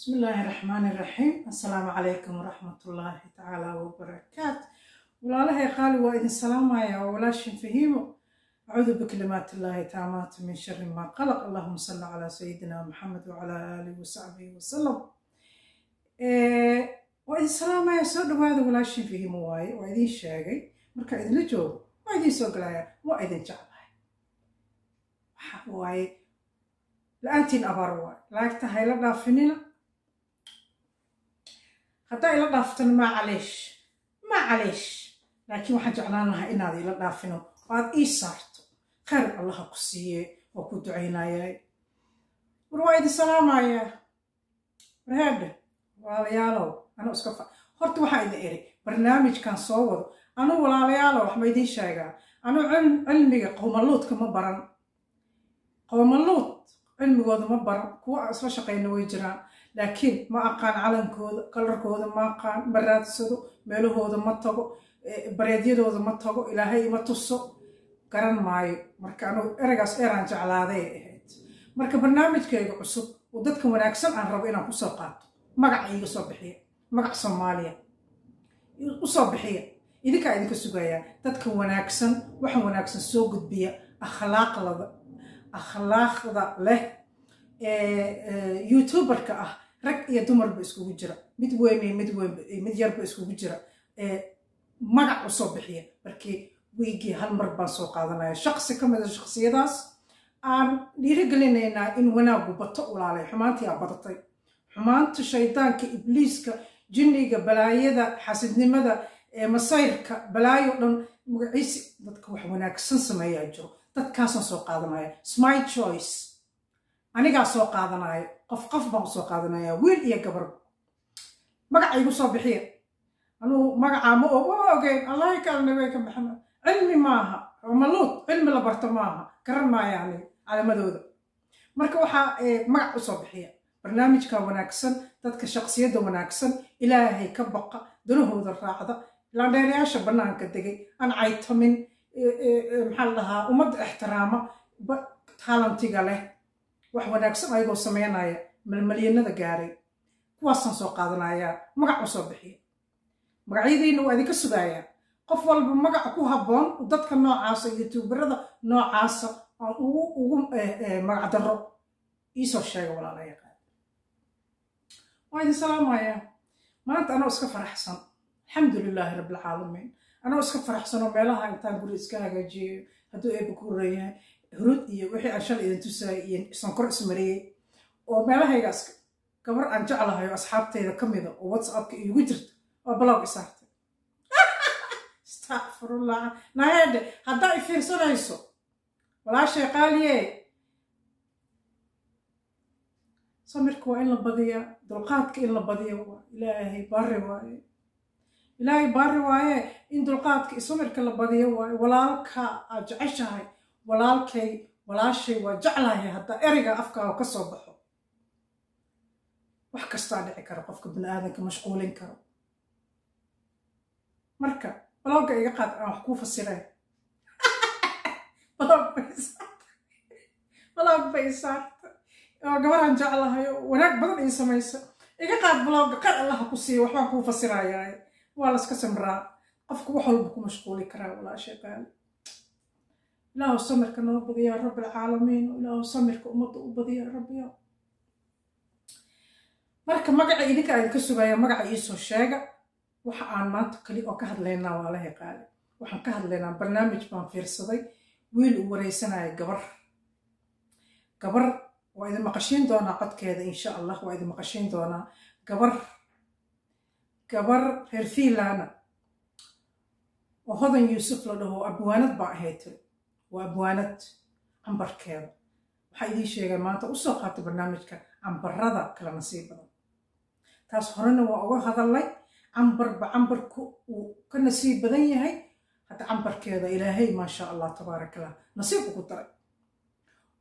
بسم الله الرحمن الرحيم. السلام عليكم ورحمة الله تعالى وبركاته. Walaalahay qaali, waa idin salaamaya, waa walaashin Fahiimo. أعوذ بكلمات الله التامات من شر ما خلق. اللهم صل على سيدنا محمد وعلى آله وصحبه وسلم. Waa idin salaamaya, soo dhawaada. Walaashin Fahiimo waaye, waa idin sheegay markaa idinla joogo, waa idin soo galaya. Waa idin jeclahay, waxa waaye la-aantiin abaar waaye. Laagta hayla dhaafinina, haddaa ila dhaaftana macaleesh macaleesh, laakiin waxaan jeclaan lahaa inaad ila dhaafino oo aad ii saarto. Khayr Allaha ku siiye, waa ku ducaynayay. War waa idin salaamayaa, warheedhe walaalayaalow. Anuu iska fa horta waxaan idin iri barnaamijkan soo wado. Anuu walaalayaalow, wax ma idiin sheegaa? Anuu cilmiga qowmaluudka ma baran, qowmaluud cilmigooda ma baran. Kuwa aan isla shaqayna way jiraan, laakiin ma aqaan calankooda, kalarkooda ma aqaan, ma raadsado, meelahooda ma tago, bareedyadooda ma tago, Ilaahay ima tuso, garan maayo. Marka anugu ereygaas eraan jeclaaday ahayd. Marka barnaamijkayga cusub oo dadka wanaagsan aan rabo inaan kusoo qaato, magac iiga soo bixiya, magac Soomaaliya usoo bixiya. Idinkaa idinka sugayaa dadka wanaagsan, waxa wanaagsan soo gudbiya, akhlaaqlada akhlaaqda leh, YouTuberka ah, rag iyo dumarba iskugu jira, mid weyn iyo mid weyn, mid yarba iskugu jira, magac usoo bixiya. Markii wiigii hal mar baan soo qaadanaya shaqsi ka mida shaqsiyadaas aan dhiirigelinaynaa in wanaagu bato. Ulaalay, xumaantii aa badatay, xumaanta shaydaanka, ibliiska, jinniga, balaayada, xasidnimada, masayrka, balaayo dhan magaciisi. Dadka wax wanaagsan sameeyaa jiro, dadkaasaan soo qaadanaya. It's my choice, anigaa soo qaadanaya. Qof qof baan usoo qaadanaya, wiil iyo gabarba. Magaca igu soo bixiya. Anuu magacaa ma ogeyn, Allahi kaalnabey ka baxna. Cilmi maaha maluud, cilmi la barto maaha, garan maayo aniga calamadooda. Marka waxaa magac usoo bixiya barnaamijka wanaagsan, dadka shaqsiyadda wanaagsan, Ilaahay ka baqa, danahooda raacda, laandheerayaasha bannaanka degay, aan caytamin, maxaa la dhahaa, ummadda ixtiraama, talentiga leh, wax wanaagsan ayagoo sameynaya malmalyanada gaaray, kuwaasaan soo qaadanayaa. Magac usoo bixiya, magacyadiina waa idinka sugayaa. Qof walba magac ku habboon dadka noocaasa, YouTuberada noocaasa aan ugu magac darro iisoo sheega. Walaala yaqaan, waa idin salaamayaa. Maanta anoo iska faraxsan, alxamdu lilaahi rabbilcaalamiin, anoo iska faraxsan oo meelaha intaan guri iska hagaajiyayo, hadduu Eebba ku horeeyahay, hurud iyo wixii aan shalay idin tusaayay iyo sonkor ismariyey oo meelahaygaas, gabar aan jeclahay oo asxaabteyda ka mida oo WhatsAppka iigu jirta oo block isaartay. Astaqfirullah. Naheedhe, haddaa i fiirsanayso, walaashay qaaliye, samirka waa in la badiyaa, dulqaadka in la badiyo waa Ilaahay baari waaye, Ilaahay baari waaye. In dulqaadka iyo samirka la badiyo waaye. Walaalka aad jeceshahay, walaalkay, walaashay waa jeclahay, haddaa ereyga afkaaga ka soo baxo, wax kastaa dhici kara, qofka bini aadanka mashquulin karo. Marka blockga iga qaad, aan wax kuu fasireen. Block bay saartay, block bay saartay. Oo gabaraan jeclahay oo wanaag badan ii samaysa. Iga qaad blockga, qar Allaha ku siiya, waxbaan kuu fasirayaa. Waa laska samraa, qofku wax walba ku mashquuli karaa. Walaashay qaali, Ilaahu samirka noo badiyaa, rabbilcaalamiin. Ilaahu samirka ummadda u badiyaa, rabbiyo. Marka magaca idinka idinka sugaya, magaca iisoo sheega. Waxa aan maanta kali oo ka hadlaynaa, waa la qaali, waxaan ka hadlaynaa barnaamij baan fiirsaday, wiil uu wareysanaya gabar. Gabar waa idin maqashiin doonaa codkeeda, insha Allah, waa idin maqashiin doonaa. Gabar reer Fiinlana oo Hodan Yuusuf la dhaho, abwaanad baa ahayd tiri, waa abwaanad. Cambarkeeda waxaa idiin sheegay maanta usoo qaatay barnaamijka cambarada kala nasiib badan. Taas horena waa uga hadalnay, cambarba cambarku uu ka nasiib badan yahay. Hadda cambarkeeda Ilaahay, maasha Allah, tabaaraka Allah, nasiib ugu daray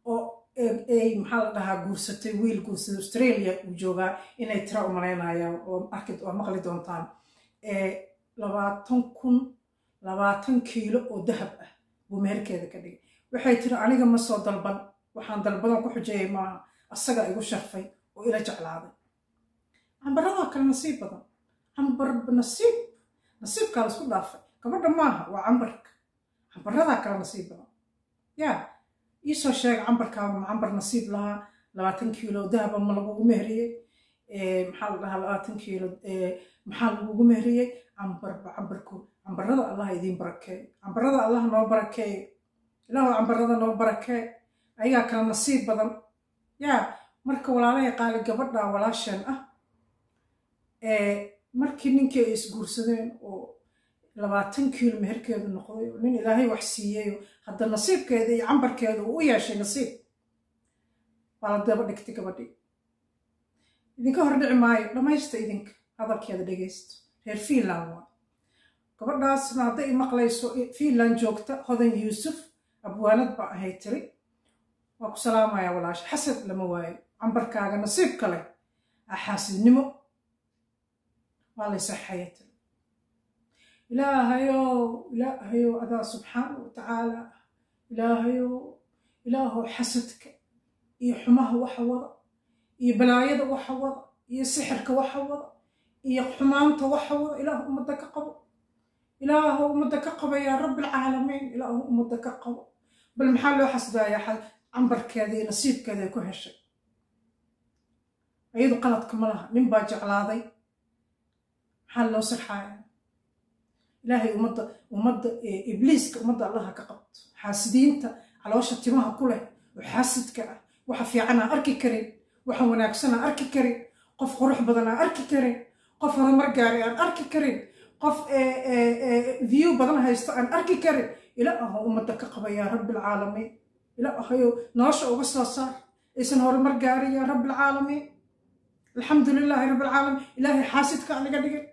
oo ay, maxaa la dhahaa, guursatay wiil, guursaday, Australia uu joogaa inay tira umalaynayaan oo arki oo maqli doontaan. 20,000, 20 kiilo oo dahab ah buu meherkeeda ka dhigay. Waxay tiri, aniga ma soo dalban, waxaan dalbadan ku xujeeyay maaha, asagaa igu sharfay oo ila jeclaaday. Cambaradoo kale nasiib badan, cambar nasiib, nasiibkaa laisku dhaafay. Gabadha maaha, waa cambarka. Cambaradaa kale nasiib badan. Yaa iisoo sheega, cambarkaaga ma cambar nasiib lahaa? 20 kiilo dahaba ma lagugu mehriyey? Maxaa la dhahaa, 20 kiilo maxaa lagugu mehriyey? Cambarba cambarku, cambarada Allah idiin barakeeyo, cambarada Allah noo barakeeyo. Ilaahu cambarada noo barakee, ayagaa kala nasiib badan. Yaa marka walaalahay qaali, gabadha walaasheen ah, markii ninkii ay isguursadeen oo 20 kiilo meherkeedu noqday oo nin Ilaahay wax siiyeyo, hadda nasiibkeeda iyo cambarkeeda uu u yeeshay nasiib, waa la daba dhigtay gabadhii. Idinka hor dhici maayo, dhammaysta idinka hadalkeeda dhegaysto. Reer Finland waa gabadhaasna. Hadday maqlayso, Finland joogta, Hodan Yuusuf, abwaanad baa ahay tiri, waa ku salaamayaa walaasha. Xasad lama waayo, cambarkaaga nasiibka leh xaasidnimo waa lay saxaya tiri. Ilaahayow, Ilaahayow, adaa subxaana wa tacaala. Ilaahayow, Ilaahow, xasadka iyo xumaha waxa wada, iyo balaayada waxa wada, iyo sixirka waxa wada, iyo xumaanta waxa wada, Ilaahu ummadda ka qabo. Ilaahu ummadda ka qabo, yaa rabbi alcaalamiin. Ilaahu ummadda ka qabo. Bal maxaa loo xasdayaa? Cambarkeeda iyo nasiibkeeda ay ku heshay, iyadu qaladka ma laha. Nin baa jeclaaday, maxaa loo sirxaaya? Ilaahay ummadda ibliiska ummadda Allaha ka qabto, xaasidiinta caloosha timaha ku leh oo xaasidka ah. Waxa fiican aan arki karin, waxa wanaagsan aan arki karin, qof qurux badan aan arki karin, qof horumar gaaray aan arki karin, qof view badan haysto aan arki karin. Ilaahu ummadda ka qaba, yaa rabbi alcaalamiin. Ilaahayow nolosha uga soo saar aysan horumar gaarin, yaa rabbi alcaalamiin. Alxamdu lilaahi rabbi alcaalamiin. Ilaahay xaasidka aan iga dhigin.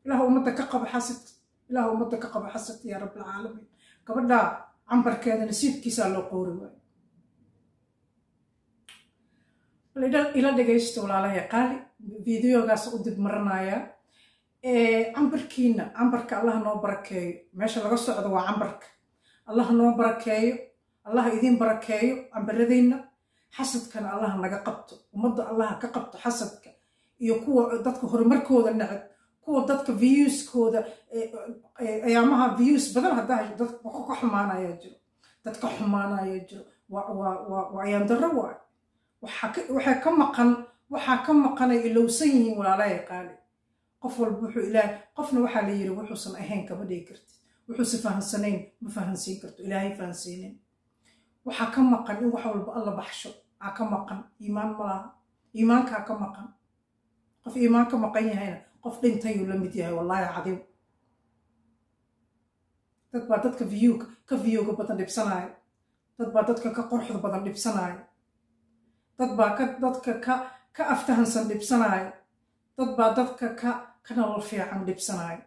Ilaahu ummadda ka qaba xasid, Ilaahu ummadda ka qaba xasid, yaa rabbi alcaalamiin. Gabadhaa cambarkeeda nasiibkiisaa loo qoori waayo. Ila dhegaysta walaalahay qaali, videogaas u dib maranayaa. Cambarkiina, cambarka Allah noo barakeeyo. Meesha laga socdo waa cambarka. Allah noo barakeeyo, Allah idiin barakeeyo cambaradeenna. Xasadkana Allah naga qabto, ummadda Allah ka qabto xasadka iyo kuwa dadka horumarkooda neceb, kuwa dadka viewskooda ayaamaha views badan haddaa dadka ka xumaanaya jiro, dadka xumaanaya jiro. Waa ayaan darro waay. Waxaa ka maqan, waxaa ka maqanay ilowsan yihiin walaalahay qaali. Qof walba wuxuu Ilaahay, qofna waxaa la yiri wuxuusan ahayn kama dhigi kartid, wuxuusa fahansanayn ma fahansiin karto. Ilaahay fahansiinin. Waxaa ka maqan in wax walba Alla baxsho aa ka maqan. Iimaan ma laha, iimaankaa ka maqan. Qof iimaan ka maqan yahayna qof dhintayuu la mid yahay, wallaahi cadiim. Dad baa dadka view ka viewga badan dhibsanaayo, dad baa dadka ka quruxda badan dhibsanaayo, dad baa ka dadka ka aftahansan dhibsanaayo, dad baa dadka ka nolol fiican dhibsanaayo.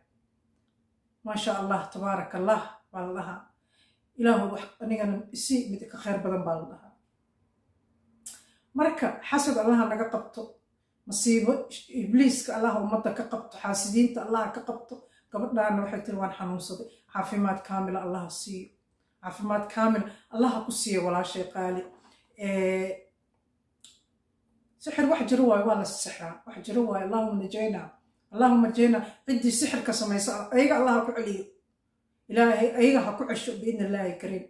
Maasha Allah, tabaaraka Allah baa la dhahaa. Ilaahu wax anigana isi mid ka khayr badan baa la dhahaa. Marka xasad Allaha naga qabto, masiibo ibliiska Allaha ummadda ka qabto, xaasidiinta Allaha ka qabto. Gabadhaana waxay tiri waan xanuunsaday. Caafimaad kaamila Allaha siiyo, caafimaad kaamil Allaha ku siiyo walaashay qaali. Sixir wax jiro waayo, waa la sixraa, wax jiro waayo. Allahuma najayna, Allahuma najayna. Ciddii sixirka samaysa ayaga Allaha ku celiyo, Ilaahay ayaga ha ku cesho biidni Illaahi kariim.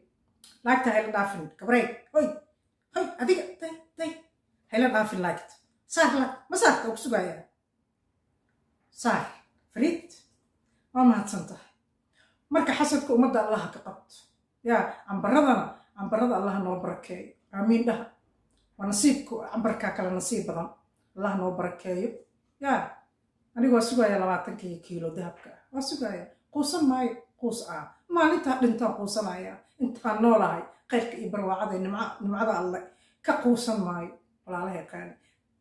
Laagta hayla dhaafin, gabrey. Hoy hoy, adiga day day, hayla dhaafin laagta. Saar laag, ma saarta oo ku sugayaa. Saar Fariid, waa mahadsan tahay. Marka xasadka ummadda Allaha ka qabto. Yaa cambaradana, cambarada Allaha noo barakeeyo. Aamiin dhaha. Waa nasiibka, cambarkaa kale nasiib badan. Allah noo barakeeyo. Yaa anigu waa sugayaa 20-kii kiilo dahabka ah, waa sugayaa, quusan maayo. Quus ah maalintaa dhintaan quusanaya. Intaan noolahay khayrka iyo barwaacada, nimcada Alle ka quusan maayo. Walaalahay qaali,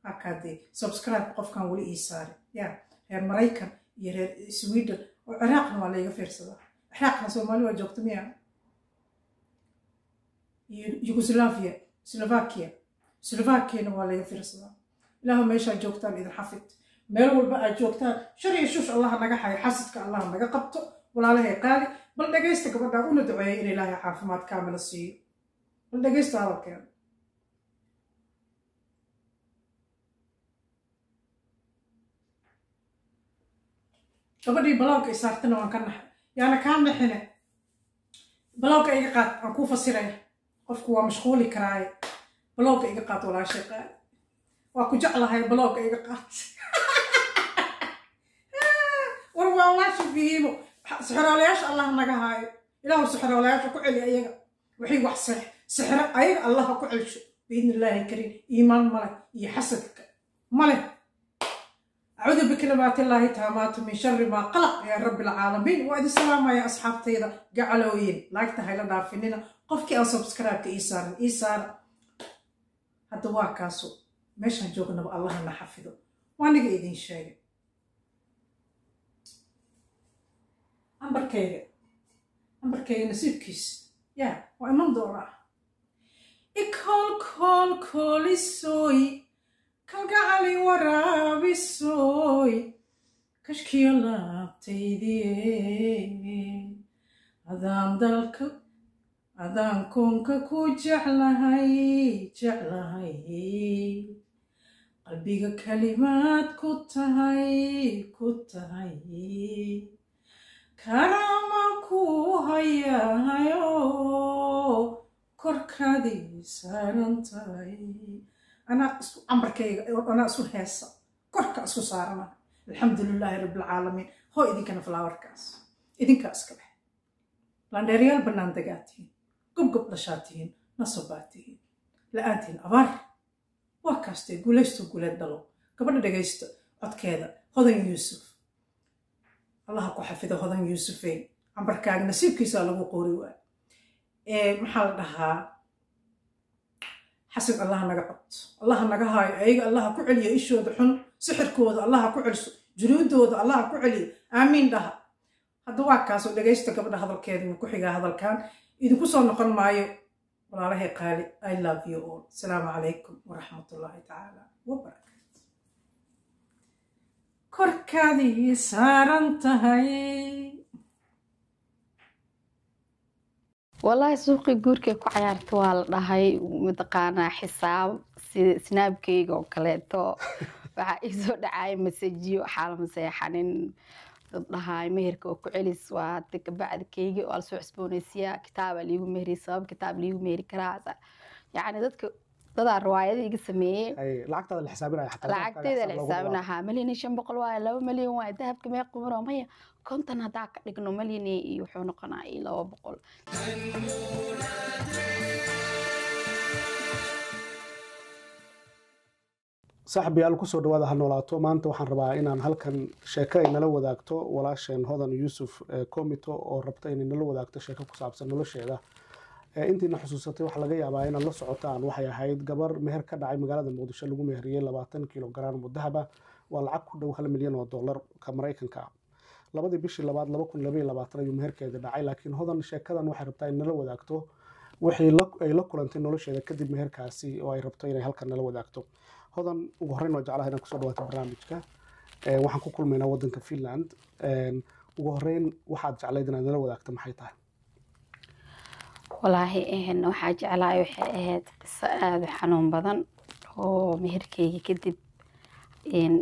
hakaadee subscribe qofkan weli ii saari. Yaa reer Maraykan iyo reer Sweden oo Ciraaqna waa layga fiirsadaa. Ciraaqna Soomaali waa joogta miya? Iyo Yugoslavia, Slovakia, Slovakiana waa layga fiirsadaa. Ilaahu meeshaa joogtaan idin xafid, meel walba aad joogtaan shar iyo shush Allaha naga xayo, xasidka Allaha naga qabto. Walaalahay qaali, bal dhagaysta gabadhaa una duceeya in Ilaahay caafimaad kaamila siiyo. Bal dhagaysta hadalkeeda. Gabadhii block-ga isaartana waan ka naxay. Yaana kaa naxine, block-ga iga qaad, aan kuu fasiraya. Qofku waa mashquuli karaaye. Block-ga iga qaad, walaashay qaad, waa ku jeclahay, block-ga iga qaad. War waa walaasha Fahiimo. Sixroolayaasha Allah naga haayo. Ilaahu sixroolayaasha ku celi ayaga. Waxay wax sixro ayaga Allah ku celsho, biidni illaahi kariim. Iimaan male iyo xasadka male. Acuudu bikalimaati illaahi taamaatu min shari maa qalaq, yaa rabbi alcaalamiin. Waa idin salaamaya, asxaabtayda gacalooyin. Like-ta hayla dhaafinina. Qofkii aan subscribe-ka ii saaran, ii saara. Hadda waa kaaso, meeshaan joognaba Allaha na xafido. Waaniga idin sheegay ambarkayga, ambarkayga nasiibkiis ya waa iman doonaa. Ikolkol kolisoy, kalgacali waraabisoy, kashkiyo laabtaydiye, adaan dalka, adaan koonka ku jeclahay, jeclahay, qalbiga kalimaad ku tahay, ku tahay, karaama ku hayahayo, korkaadii saaran tahay. Anaa isku cambarkayga, anaa isku heesa, korka isku saarana. Alxamdu lilaahi rabbilcaalamiin. Hoo, idinkana flower-kaas idinkaa iska leh. Landheeryaal bannaan degaa tihiin, gobgob dhashaa tihiin, nasobaa tihiin, la-aantihiin abaar. Waa kaastee, guulaysto, guuleed dhalo. Gabadha dhegaysta codkeeda, Hodan Yuusuf. Allaha ku xafido, Hodan Yuusufey. Cambarkaaga nasiibkiisaa lagu qoori waay. Maxaa la dhahaa? Xasad Allaha naga qabto, Allaha naga haayo ayaga, Allaha ku celiyo ishooda xun, sixirkooda Allaha ku celiso, junuudooda Allaha ku celiyo. Aamiin dhaha. Hadda waa kaasoo, dhegaysta gabadha hadalkeeda, wuu ku xigaa hadalkan. Idinku soo noqon maayo, walaalahay qaali. I love you all. Asalaamu calaykum waraxmatullaahi tacaala wabarakaatu. Korkaadii saaran tahay. Wallaahi suuqii guurkay ku cayaarta waa la dhahay, mataqaanaa, xisaab sida Snap-kayga oo kaleeto waxaa ii soo dhacaya message-yo xaalama seexanin, dad dhahaay meherka oo ku celis, waa hada kabacdi kaygi waa lasoo cusboonaysiyaa, kitaabaa liigu meheriyay, sabab kitaab liigu meheri karaa? Yacni dadka dadaa riwaayada iga sameeyey. Lacagtaada la xisaabinaya xataa? Lacagteyda la xisaabinahaa, 1,500,000 waaye, 2 milyan waaye. Dahabka meeq qumar? Maya, 50 haddaa ka dhigno milyan iyo wuxuu noqonaa iyo 200. Saaxibayaal, kusoo dhawaada Ha Noolaato. Maanta waxaan rabaa inaan halkan sheeko ay nala wadaagto walaasheen Hodan Yuusuf Comito, oo rabta inay nala wadaagto sheeko ku saabsan nolosheeda. Intiina xusuusatay waxaa laga yaabaa inaad la socotaan, waxay ahayd gabar meher ka dhacay magaalada Muqdisho lagu meheriyey 20 kilogram oo dahaba, waa lacag ku dhow 1 milyan oo dollar-ka Maraykanka ah. 2-dii bishii 2 2022 ayuu meherkeeda dhacay. Laakiin Hodan sheekadan waxay rabtaa in nala wadaagto wixii ay la kulantay nolosheeda kadib meherkaasi, oo ay rabto inay halkan nala wadaagto. Hodan, ugu horreyn waa jeclahay inaan kusoo dhawaato barnaamijka. Waxaan ku kulmaynaa waddanka Finland. Ugu horreyn, waxaad jeclayd inaad nala wadaagto maxay tahay? Walaahi waxaa jeclaay waxay ahayd qiso aada u xanuun badan oo meherkeyga kadib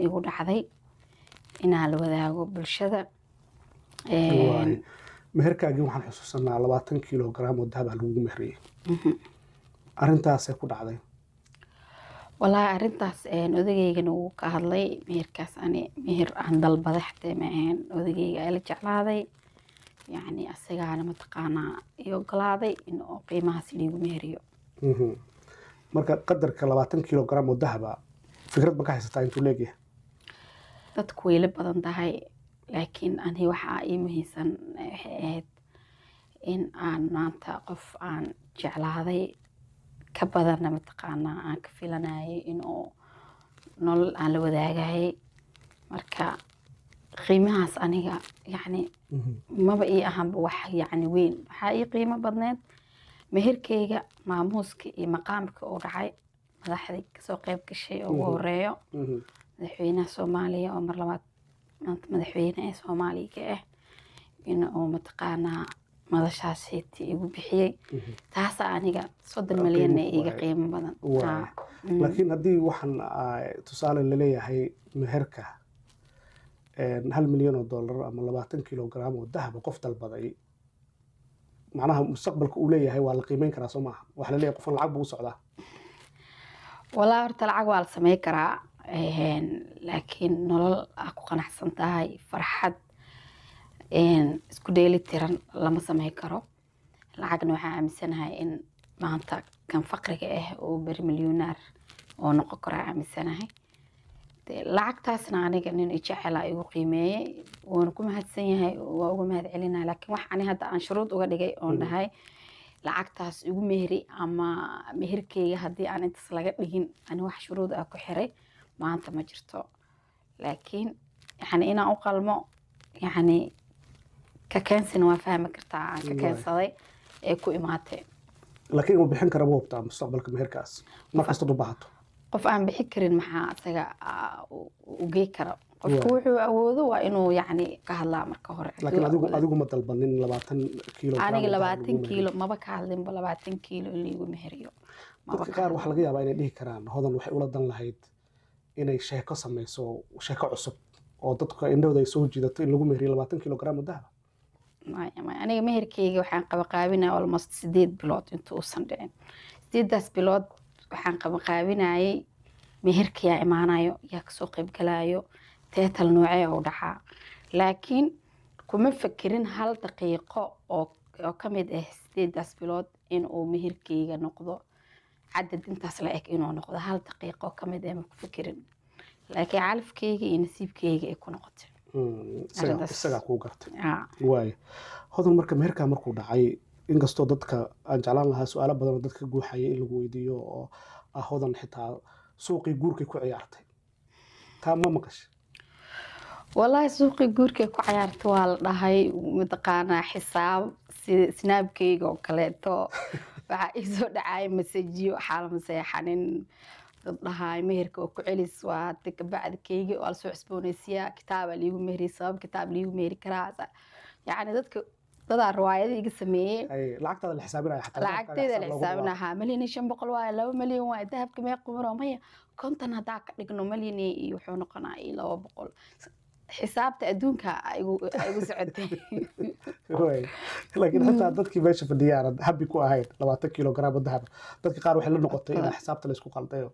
igu dhacday inaan la wadaago bulshada. Meherkaagii waxaan xusuusanaa 20 kilogram oo dahab ah lagugu meheriyey. Arrintaasay ku dhacday? Walaahi arrintaas odageygana wuu ka hadlay. Meherkaas ani meher aan dalbaday xatee ma ahayn. Odageyga ayaa la jeclaaday, yacni asagaana mataqaanaa i ogolaaday in oo qiimahaas liigu meheriyo. Marka qadarka 20 kilogram oo dahaba, fikrad ma ka haysataa intuu leegyahay? Dadku way la badan tahay, laakiin ani waxaa ii muhiimsan waxay ahayd in aan maanta qof aan jeclaaday ka badanna mataqaanaa aan ka filanayay in uu nolol aan la wadaagayay. Marka qiimahaas aniga yacni maba ii ahanba wax yacni weyn. Waxaa ii qiimo badneed meherkeyga, maamuuska iyo maqaamka oo dhacay, madaxdii kasoo qayb gashay oo ugu horeeyo madaxweynaha Soomaaliya, oo mar labaad maanta madaxweyne ee Soomaaliya ka ah, in uu mataqaanaa madashaasiiti igu bixiyey. Taasa aniga 30 milyan ee iiga qiimo badan. Laakiin haddii waxaan tusaale laleeyahay meherka 1 milyan oo dollar ama 20 kilogram oo dahaba qof dalbaday, macnaha mustaqbalka uu leeyahay waa la qiimeyn karaa, soo maaha? Waxa la leeyahay qofkan lacag buu u socdaa. Walaa, horta lacag waa la samey karaa, laakiin nolol aa ku qanacsan tahay, farxad isku dheeli tiran lama samey karo. Lacagna waxaa aaminsanahay in maanta kan faqriga ah oo beri milyunaar oo noqon karaa aaminsanahay. Dee, lacagtaasna aniga nin i jecela igu qiimeeyey, wuuna ku mahadsan yahay, waa uga mahad celinaya. Laakiin wax ani hadda aan shuruud uga dhigay oon dhahay lacagtaas igu mehri ama meherkeyga haddii aan intaas laga dhigin, ani wax shuruud ah ku xiray maanta ma jirto. Laakiin yani inaan u qalmo, yani ka keensina waa fahmi kartaa aan ka keensaday ee ku imaatay. Laakiin inuu bixin kara ma hubtaa mustaqbalka meherkaas mar kastood u baahato? Qof aan bixi karin maxaa isaga u gey kara? Qofku wuxuu awoodo waa inuu yacni ka hadlaa marka hore. Laakiin hadduu adigu awoodo. Adigu ma dalbanin 20 kiilo? Aniga 20 kiilo maba ka hadlinba, 20 kiilo in laigu meheriyo maba Dadka ka qaar waxaa hadlin. laga yaabaa inay dhihi karaan Hodan waxay ula dan lahayd inay sheeko samayso, sheeko cusub oo dadka indhahooda ay soo jiidato, in lagu meheriyo 20 kilogram oo dahaba. Maya, maya. Aniga meherkeyga waxaan qabaqaabinaya almost 8 bilood inta uusan dhicin. 8daas bilood waxaan qabaqaabinayay meherka yaa imaanayo, yaa kasoo qaybgalayo, teetal noocee u dhacaa. Laakiin kuma fakerin hal daqiiqo oo ka mid ah 8daas bilood in uu meherkeyga noqdo cadad intaas la eg inuu noqdo. Hal daqiiqo ka mid ah ma ku fakerin, laakiin calafkeyga iyo nasiibkeyga ay ku noqotay. Arrintaas. Isagaa kuu gartay. Aa. Waaya Hodan, marka meherkaa markuu dhacay, inkastoo dadka aan jeclaan lahaa su-aalo badan oo dadka ka guuxaya in lagu weydiiyo oo ah Hodan xitaa suuqii guurkay ku ciyaartay, taa ma maqashay? Wallaahi, suuqii guurkay ku cayaarta waa la dhahay. Mataqaanaa, xisaab sida Snapkeyga oo kaleeto waxaa iisoo dhacaya masajiyo, waxaa lama seexanin, dad dhahaay meherka oo ku celis, waa hada kabacdi keygi waa lasoo cusboonaysiiyaa, kitaabaa liigu meheriyay, sabab kitaab liigu meheri karaa? Yacni dadka dadaa riwaayada iga sameeyey. Ay, lacagtaada la xisaabinaya xataa. Lacagteeda la loogu xisaabinahaa, 1,500,000 waaye, 2 milyan waaye, dahabka meeqa maro? Maya, 50 haddaa ka dhigno milyan iyo wuxuu noqonaa iyo 200. Xisaabta adduunka igu socotay. Waay. Laakiin xitaa dadkii meesha fadhiyaan happy ku ahayn 20 kilogram oo dahab, dadka qaar waxay la noqotay in xisaabta la isku qaldayo.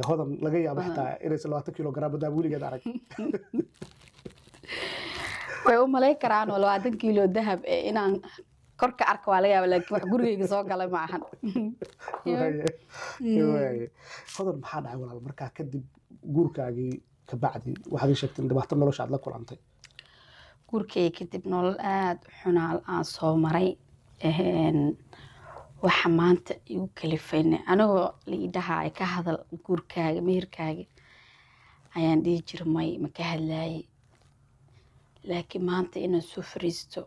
Hodan laga yaabo xitaa inaysan 20 kilogram oo dahab weligeed arag. Way u malayn karaan oo 20 kiilo dahab eh inaan kor ka arko waa laga yaaba, laakiin wax gurigeyga soo galay ma ahan. Waaye. Waaye. Hodan, maxaa dhacay walaal markaa kadib guurkaagii kabacdi? Waxaad ii sheegtay in dhibaato nolosha aad la kulantay. Guurkeyga kadib nolol aada u xunaal aan soo maray. Waxa maanta igu kalifayna anigoo la ii dhahaay ka hadal guurkaaga, meherkaaga, ayaan dhihi jiray may, ma ka hadlaayay. Laakiin maanta inaan soo fariisto,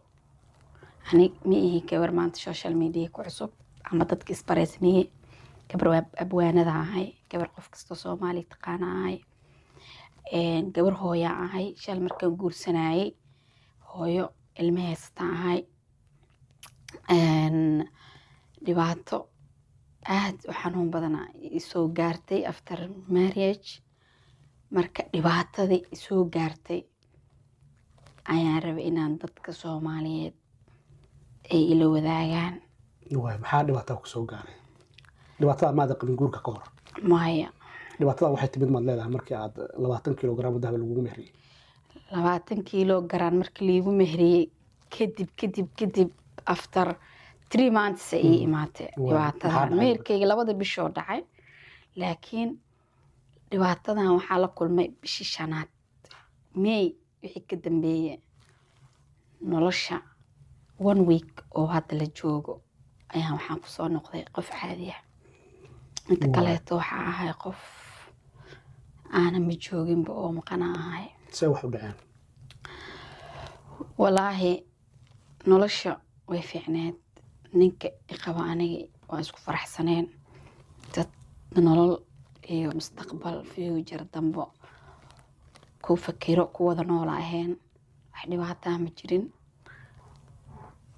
ani ma ihi gabar maanta social media ku cusub ama dadka isbareysmiye. Gabar waa abwaanada ahay, gabar qof kasta Soomaali taqaana ahay, gabar hooya ahay. Shal markaan guursanayay hooyo ilmo haysata ahay. Dhibaato aad u xanuun badana isoo gaartay after marriage. Marka dhibaatadii isoo gaartay ayaan rabay inaan dadka Soomaaliyeed ay ila wadaagaan. Waay, maxaa dhibaataa ku soo gaaray? Dhibaatada maada qabin guurka ka hor? Maya. Dhibaatada waxay timid maad leedahay markii aad 20 kilogram oo dahab lagugu mehriyey? 20 kiilo garaan markii liigu mehriyey kadib after 3 months ay ii imaatay Waay, maxaa dhibaatadan. dhacay? Meherkeyga labada bishoo dhacay, laakiin dhibaatadan waxaa la kulmay bishii shanaad, May wixii ka dambeeye. Nolosha one week oo hadda la joogo ayaan waxaan kusoo noqday qof caadi ah. Inta kaleeto waxaa ahay qof aanan ma jooginba oo maqana ahay. See wax u dhaceen? Walaahi, nolosha way fiicneed. Ninka iqaba aniga waan isku faraxsaneen, dad nolol iyo mustaqbal future dambo ku fakiro, ku wada nool ahayn. Wax dhibaataa ma jirin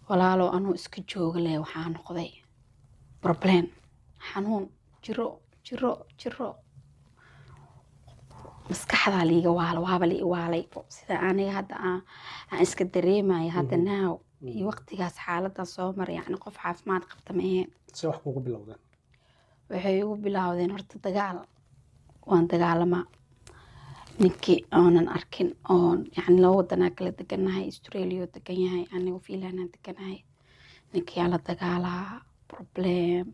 walaalow. Anuu iska jooga leh waxaa noqday problem, xanuun, jiro jiro jiro. Maskaxdaa liiga waala, waaba la i waalay sida aniga hadda aan iska dareemayo hadda naaw iyo waqtigaas xaaladan soo maray, yacni qof caafimaad qabta ma aheen. See wax kugu bilowdeen? Waxay igu bilowdeen horta dagaal. Waan dagaalamaa ninkii oonan arkin oon yacni laba wadanaa kala deganahay. Australia oo degan yahay, anigu Finland deganahay. Ninkiyaa la dagaalaa, problem,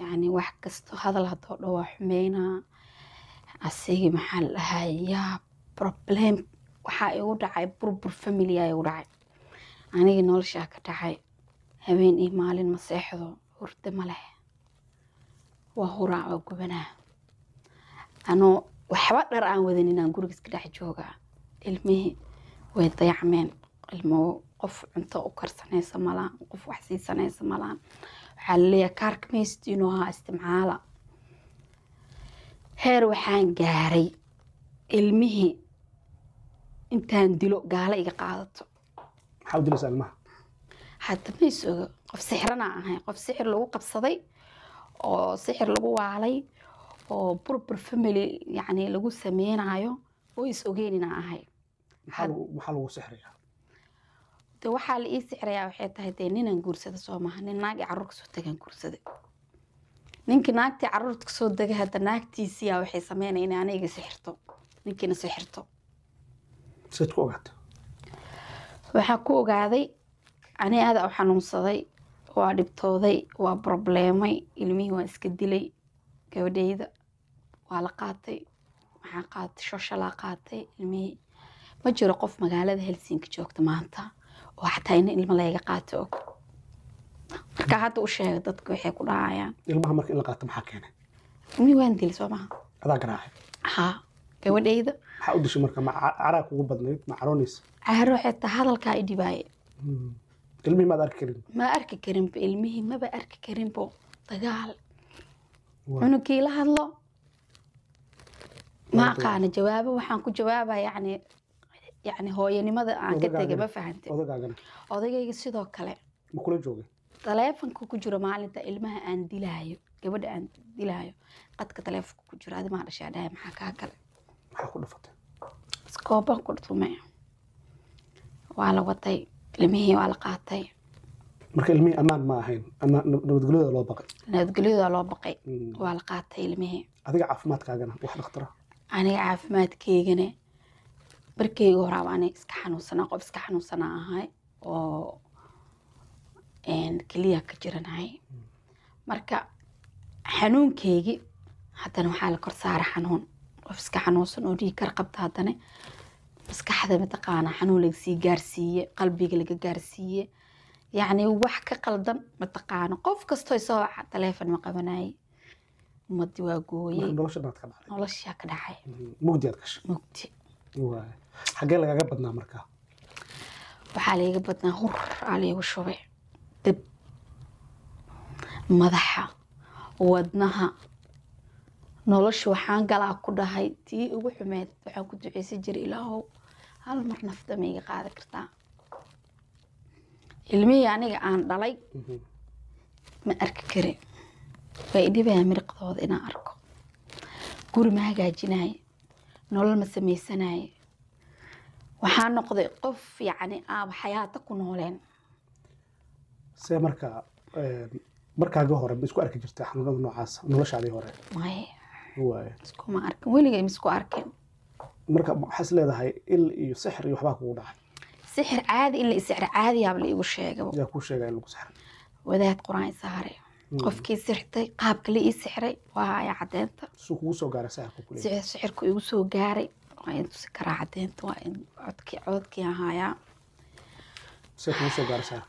yacni wax kasto hadal haddoo dhan waa xumeynaa asigii. Maxaa la dhahay, yaa problem waxaa igu dhacay, burbur family aa igu dhacay anigii, noloshaa ka dhacay. Habeen iyo maalin ma seexdo, hurdo ma leh, waa huraa, waa gubanaa. Anoo waxba dhar aan wadanin inaan guriga iska dhex joogaa. Ilmihii way dayacmeen. Ilmo qof cunto u karsanaysa malaan, qof wax siisanaysa malaan. Waxaa laleeyahay kaarka maystiinoo ahaa isticmaala. Heer waxaan gaaray ilmihii intaan dilo gaala iga qaadato. Maxaa u dilaysaa ilmaha? Hadda ma is oga, qof sixirana ahay, qof sixir lagu qabsaday oo sixir lagu waalay oo burbur family yacni lagu sameynayo oo is ogeyn inaan ahay. Maxaa lagu sixrayaa? De waxaa la ii sixrayaa waxay tahay, dee ninaan guursada soo maaha, nin naag i carruur kasoo tagaan guursada. Ninkii naagtii carruurta kasoo degay, hadda naagtiisiyaa waxay sameynaya inay aniga sixirto, ninkiina sixirto. Siad ku ogaatay? Waxaa ku ogaaday ani aada u xanuunsaday, waa dhibtooday, waa problemay. Ilmihii waan iska dilay. Gabadhayda waa la qaatay, waxaa qaatay shoshalaa qaatay ilmihii. Ma jiro qof magaalada Helsinki joogta maanta oo xataa in ilmo layga qaato og. Marka hadda u sheega dadka waxay ku dhahayaan Ilmaha marka in la qaato maxaa keenay? Ilmihii waan dilay soo maha. Adaa garaacay? Haa, gabadhayda. Maxaa u dishay marka? Ma caraa kugu badnayd? Ma caroonaysa? Caaro xitaa hadalkaa i dhibaaye. Ilmihii maad arki karin? Ma arki karinba ilmihii, maba arki karinbo. Dagaal, cunugkii la hadlo ma aqaana jawaabo. Waxaan ku jawaabaa yacni hooyanimada aan ka tegay, ma fahante? Odagaagana? Odagayga sidoo kale. Ma kula joogay? Taleefonka ku jiro maalinta ilmaha aan dilaayo, gabadha aan dilaayo, qadka taleefonka ku jiro. Adi maa dhashaa dhahay, maxaa kaa kale? Maxaa ku dhufatay? Iskoobaan ku dhufumay. Waa la watay ilmihii, waa la qaatay. Marka ilmihii ammaan ma ahayn ama nabadgelyada loo baqay? Nabadgelyada loo baqay. Waa la qaatay ilmihii. Adiga caafimaadkaagana wax dhakhtara? Aniga caafimaadkeygana markeyga horaaba aniga iska xanuunsanaa, qof iska xanuunsanaa ahay oo keliya ka jiranahay. Marka xanuunkeygii haddana waxaa la kor saara xanuun. Qof iska xanuunsan oo dhiig kar qabta, haddana maskaxda mataqaana xanuun lagasii gaarsiiye, qalbiga laga gaarsiiye, yacni wax ka qaldan mataqaana. Qof kastoo isoo waca taleefon ma qabanaye, ummadii waa gooyey. Marka nolosha dhan aad ka dhacday? Noloshaa ka dhacay. Mugdi aad gashay? Mugdi. Waay. Xaggee lagaga badnaa marka? Waxaa laiga badnaa hur aa laigu shubay, dab madaxa, wadnaha. Nolosha waxaan galaa ku dhahay tii ugu xumeed. Waxaan ku duceysan jiray, Ilaahow hal mar nafta ma iga qaadi kartaa? Ilmihii aniga aan dhalay ma arki karin, waa idhibayaa miriqdooda inaan arko. Guri ma hagaajinaye, nolol ma samaysanaye. Waxaa noqday qof yacni aaba xayaato ku nooleen. See marka markaaga hore ma isku arki jirtay xanuunada noocaas noloshaadii hore? Maya. Waay. Iskuma arkin weligay, ma isku arkin. Marka waxaa is leedahay il iyo sixir iyo waxbaa kugu dhacay? Sixir caadi, in la isixir caadiyaaba la iigu sheegaba. Yaa kuu sheegaya in lagu sixray? Wadaad Qur-aan isaare. Qofkii sixirtay, qaabka la ii sixiray waa haya caddeynta. Suu kugu soo gaaray sixirka ku leeyahay? Sixirku igu soo gaaray waa in tusi karaa caddeynta, waa in codkii aan hayaa. See kugu soo gaaray sixirka?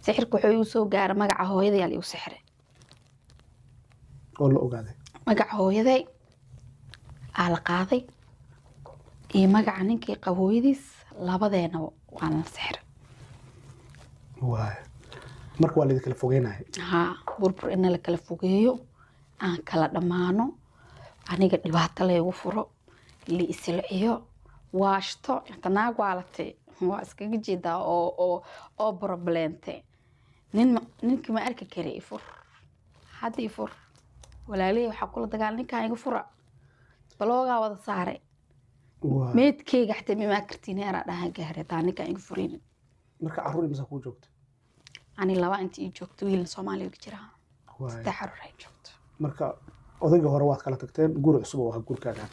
Sixirku wuxuu igu soo gaaray magaca hooyaday aa la igu sixiray. Oo la ogaaday? Magaca hooyaday aa la qaaday iyo magaca ninkii qaba hooyadiis, labadeenaba waa la sixiray. Waay, marka waa laidin kala fogeynaya? Haa, burbur in la kala fogeeyo, aan kala dhammaano, aniga dhibaato laygu furo, la isilciyo, waashto inta naag waalatay waa iskaga jeedaa oo problemte. Ninkii ma arki kara. Ifur hadda, ifur walaalihii waxaa kula dagaal ninkaan iga fura, baloogaa wada saaray. Meydkeyga xataa mimaa kartiin heeraa dhahan gaare hadaa ninkaan iga furaynin. Marka carruur imisa kuu joogta? Ani laba inta ii joogto, wiilna Soomaaliya ka jiraa. 3 carruur ay joogto. Marka odayga hore waad kala tagteen, guur cusub oo ahaa guurkaaga.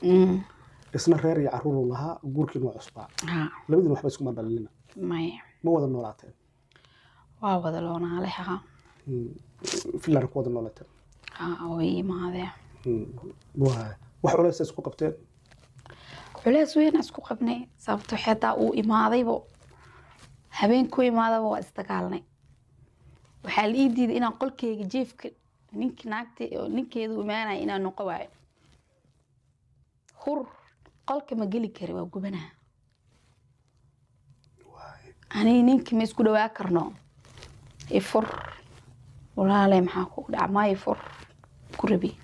Isna reer iyo carruur uu lahaa, guurkiina waa cusbaa. Labadiina waxba iskuma dhalinina? Maya. Ma wada noolaateen? Waa wada loonaale, haa. Finland ku wada noolaateen? Haa, way imaadeen. Waay, wax culays isku qabteen? Culays weyn aan isku qabnay, sababto xeetaa uu imaadaybo, habeenku imaadaba waa isdagaalnay. Waxaa la ii diiday inaan qolkeyga jiifka ninki naagta oo ninkeedu imaanaya inaan noqo waayo. Hur qolka ma geli kari, waa gubanaha. Aniga ninki ma isku dhawaa karno. Ifur walaaley, maxaa kugu dhaca? Ma ifur ku rabi.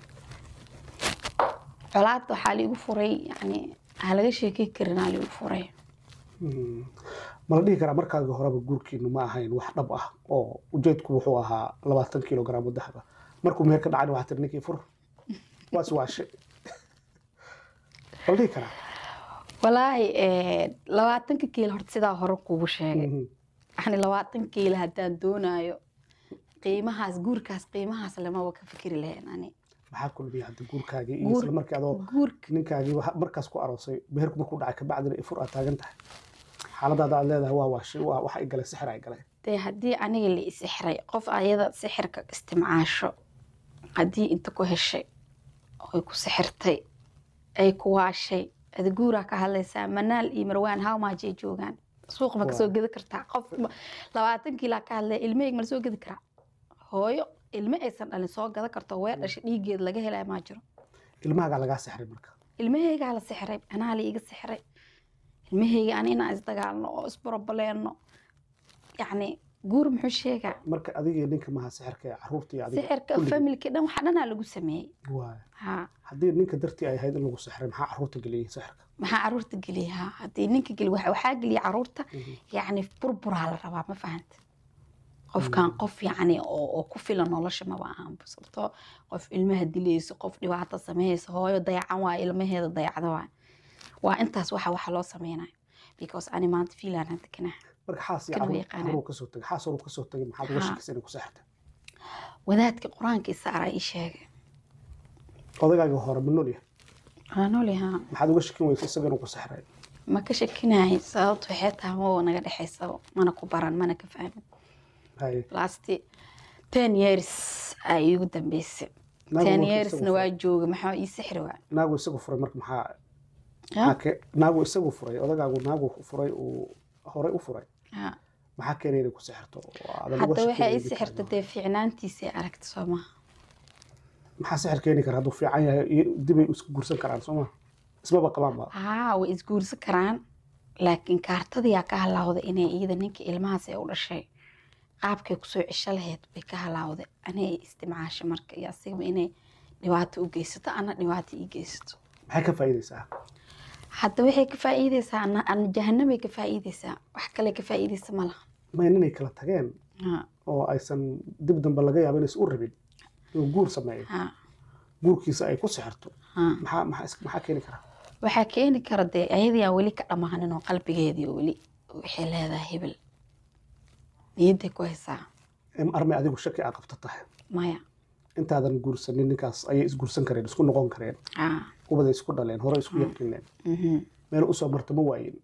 Colaad waxaa liigu furay, yani ha laga sheekey karin aa liigu furay. Ma la dhihi karaa markaaga horeba guurkiinu ma ahayn wax dhab ah, oo ujeedku wuxuu ahaa 20 kilogram oo dahab ah? Markuu meher ka dhacayna waxaa tiri ninkii fur, waas waashe. Ma la dhihi karaa? Walaahi 20-ka kiilo horta sidaa hore kugu sheegay, yani 20 kiilo haddaan doonaayo, qiimahaas guurkaas qiimahaas lamaba ka fikiri lahayn ani. Maxaa kulmiyay hadda guurkaagii iyo isla markii adoo guurka ninkaagii markaas ku aroosay, meherku markuu dhacay kabacdina ifur aad taagan tahay, xaaladaada aad leedahay waa waashay, waa waxa ay galay, sixir ay galay? Dee haddii aniga la isixray, qof ayada sixirka istimcaasho haddii inta ku heshay oy ku sixirtay ay ku waashay, ada guuraa ka hadlaysaa. Manaal iyo Marwaan how much ay joogaan suuq? Ma kasoo gedi kartaa? Qof 20 kiilaa ka hadlaya, ilmaheyga ma la soo gedi karaa? Hooyo ilme aysan dhalin soo gada karto, weer dhashay dhiiggeed laga helaya maa jiro. Ilmahaagaa lagaa sixray marka? Ilmaheygaa la sixray, anaa la iiga sixray ilmaheyga. Ani inaan isdagaalno oo isborobaleenno, yacni guur muxuu sheegaa? Marka adiga ninka maha sixirka ee carruurta iyo adiga sixirka kulligii. Familki dhan waxa dhanaa lagu sameeyey. Haa. Haddii ninka dartii ay ahayd in lagu sixray, maxaa carruurta geliyey sixirka? Maxaa caruurta geliyey? Haa, haddii ninka geli waxaa geliyey caruurta. Yacni burburaa la rabaa, ma fahanta? Qofkan qof yacni oo ku filan nolosha maba ahanba, sababtoo qof ilmaha dilayso, qof dhibaato sameeyeyso, hooyo dayacan waayo, ilmaheeda dayacda waayo. Waa intaas waxa loo sameynayo, because ani maanta fiilaan hadda kanaha Marka xaas iyo Kana carruur yaqaanaa. Carruur kasoo tagay, xaas horuu kasoo tagay, maxaad uga shakisay inay ku sixirtay? Wadaadka Qur-aanka isaaraa ii sheegay. Odagaaga hore ma nool yahay? Waa nool yahaa. Maxaad uga shakin weysay isaga inuu ku sixray? Ma ka shakinayay, sababtu waxay tahay ma naga dhexaysaba, mana ku baran, mana ka fahmin. Last 10 years aa iigu dambeysay. Naagu 10 markuu isagu yearsna furay- waa jooga, maxaa ii sixri waa? Naagu isagu furay marka maxaa Ya? maxaa naagu isagu furay, odagaagu naagu furay uu horey u furay, maxaa keenay inay ku sixirto oo aadan uga Hadda waxay shakinaynin ii sixirta ninkaaga? Dee fiicnaantiisay aragta, soo maha? Maxaa sixir keeni kara? Hadduu fiican yahay iyo dibay isku guursan karaan, soo ma ismaba qabaan ba? Haa, way isguursan karaan, laakiin kaartadiyaa ka halaawday inay iyada ninka ilmahaas ay u dhashay qaabkay kusoo cesho lahayd bay ka halaawday. Anay istimcaasho marka iyo asigaba inay dhibaato u geysato, ana dhibaato ii geysato. Maxay ka faa'iidaysaa? Hadda waxay ka faa'iideysaa ana jahanamay ka faa'iideysaa, wax kale ka faa'iideysa ma laha. Ma inay kala tageen oo aysan dib dambe laga yaabo inaysan u rabin inuu guur sameeyo, guurkiisa ay ku sixirto, maxaa keeni kara? Waxaa keeni kara dee ayadii aan weli ka dhammaanin oo qalbigeedii weli waxay leedahay hebel niyadday ku haysaa. Armay adigu shaki aa qabto tahay? Maya. Intaadan guursanin ninkaas ayay isguursan kareen, isku noqon kareen, ubaday isku dhaleen, hore isku yaqiineen, meel usoo marto ma waayin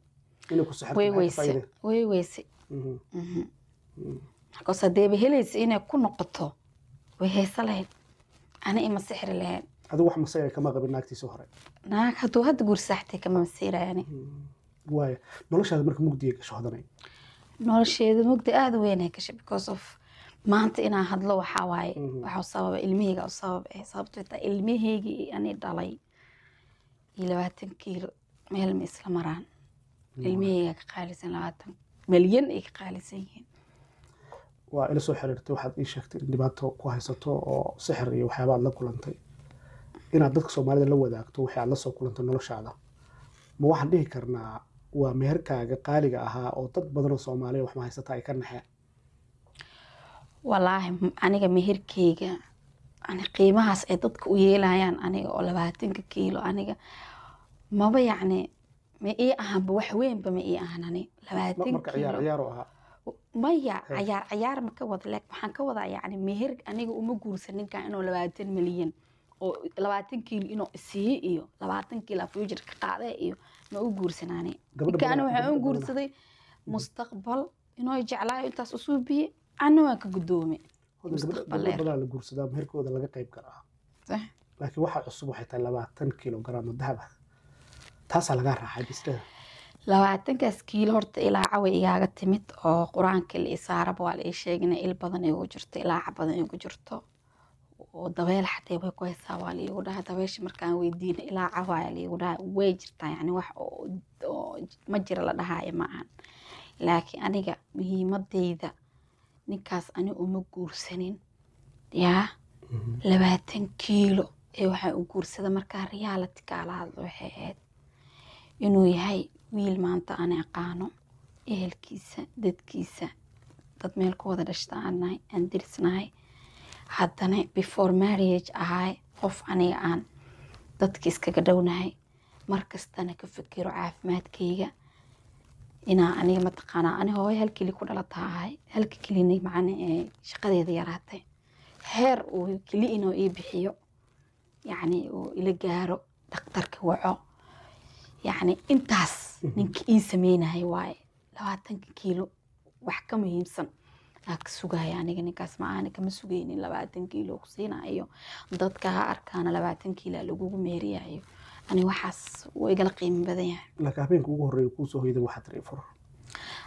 inay ku sixirto. Way Maxay ka weyse faa'iideen? Way weyse. Because haddeeba helaysa inay ku noqoto, way haysa lahayd, ana ima sixri lahayn. Adigu wax masayra kama qabin naagtiisii hore? Naag hadduu hadda guursaaxtay kama masiirayani. Waaya, noloshaada marka mugdiga gasho, Hodanay? Nolosheeda mugdi aada u weyn ay gashay, because of maanta inaan hadlo waxaa waaye waxaa u sababa ilmahayga, u sabab eh, sababtoo taa ilmahaygii ani dhalay iyo 20 kiilo meel ma isla maraan. Ilmahayga ka qaalisan, 20 malyan ay ka qaalisan yihiin. Waa ila soo xiriirtay, waxaad ii sheegtay in dhibaato ku haysato oo sixir iyo waxyaaba aad la kulantay, inaad dadka Soomaalida la wadaagto wixii aad la soo kulantay noloshaada. Ma waxaan dhihi karnaa waa meherkaaga qaaliga ahaa oo dad badan oo Soomaaliya wax ma haysata ay ka naxeen? Walaahi aniga meherkeyga ani qiimahaas ay dadka u yeelayaan, aniga oo 20-ka kiilo aniga maba yacni Ma ii ahanba, wax weynba ma ii ahan ani 20 Marka ciyaar kiilo. Ciyaar u ahaa? Maya, cayaar cayaar ma ka wada, laakiin waxaan ka wadaa, yacni, meher aniga uma guursan ninkan inuu 20 milyan oo 20 kiilo inuu isiiyo iyo 20 kiilo future ka qaadee iyo ma u guursanaani. Gabadha Ninka ani badanaa- waxaan u gabadha badanaa. guursaday mustaqbal inuu jeclaayo, intaas usuu biye, anna waan ka guddoome. Hodan, gabdho Mustaqbal gabdho dheer. badanaa la guursadaa, meherkooda laga qayb galaa. Laakiin waxa cusub waxay tahay 20 kilogram oo dahab ah, taasaa lagaa raacay bisleeda. 20-kaas kiilo horta ilaaca way igaaga timid, oo qur-aanka la isaaraba waa la ii sheegay inay il badan igu jirto, ilaaca badan igu jirto, oo dabeel xatee way ku haysaa waa la iigu dhahay. Dabeesha markaan weydiinay, ilaaca waa la iigu dhahay, way jirtaa, yacni wax oo ma jira la dhahaayo ma ahan. Laakiin aniga muhiimadeyda, ninkaas ani uma guursanin yaa 20 kiilo ee waxaa u guursada, markaa reality kaala hadlo, waxay ahayd inuu yahay wiil maanta aan aqaano ehelkiisa, dadkiisa, dad meel ku wada dhashta aan nahay, aan dirisnahay, haddana before marriage ahay, qof aniga aan dadka iskaga dhownahay, markastana ka fikiro caafimaadkayga, inaa aniga mataqaanaa ani hooyo hal keli ku dhalataa ahay, halka kelina macna ee shaqadeeda yaraatay, heer uu keli inuu ii bixiyo, yacni uu ila gaaro, dhakhtarka waco, yacni intaas ninka ii sameynaya waaye. 20-ka kiilo wax ka muhiimsan aa ka sugaya aniga ninkaas, ma aana kama sugaynin 20 kiilo ku siinayo, dadka ha arkaana 20 kiilo lagugu meeriyayo. Ani waxaas wuu igala qiimo badan yahay. Laakiin habeenka ugu horreeya kuu soo hoyday waxaad tiri, "Fur."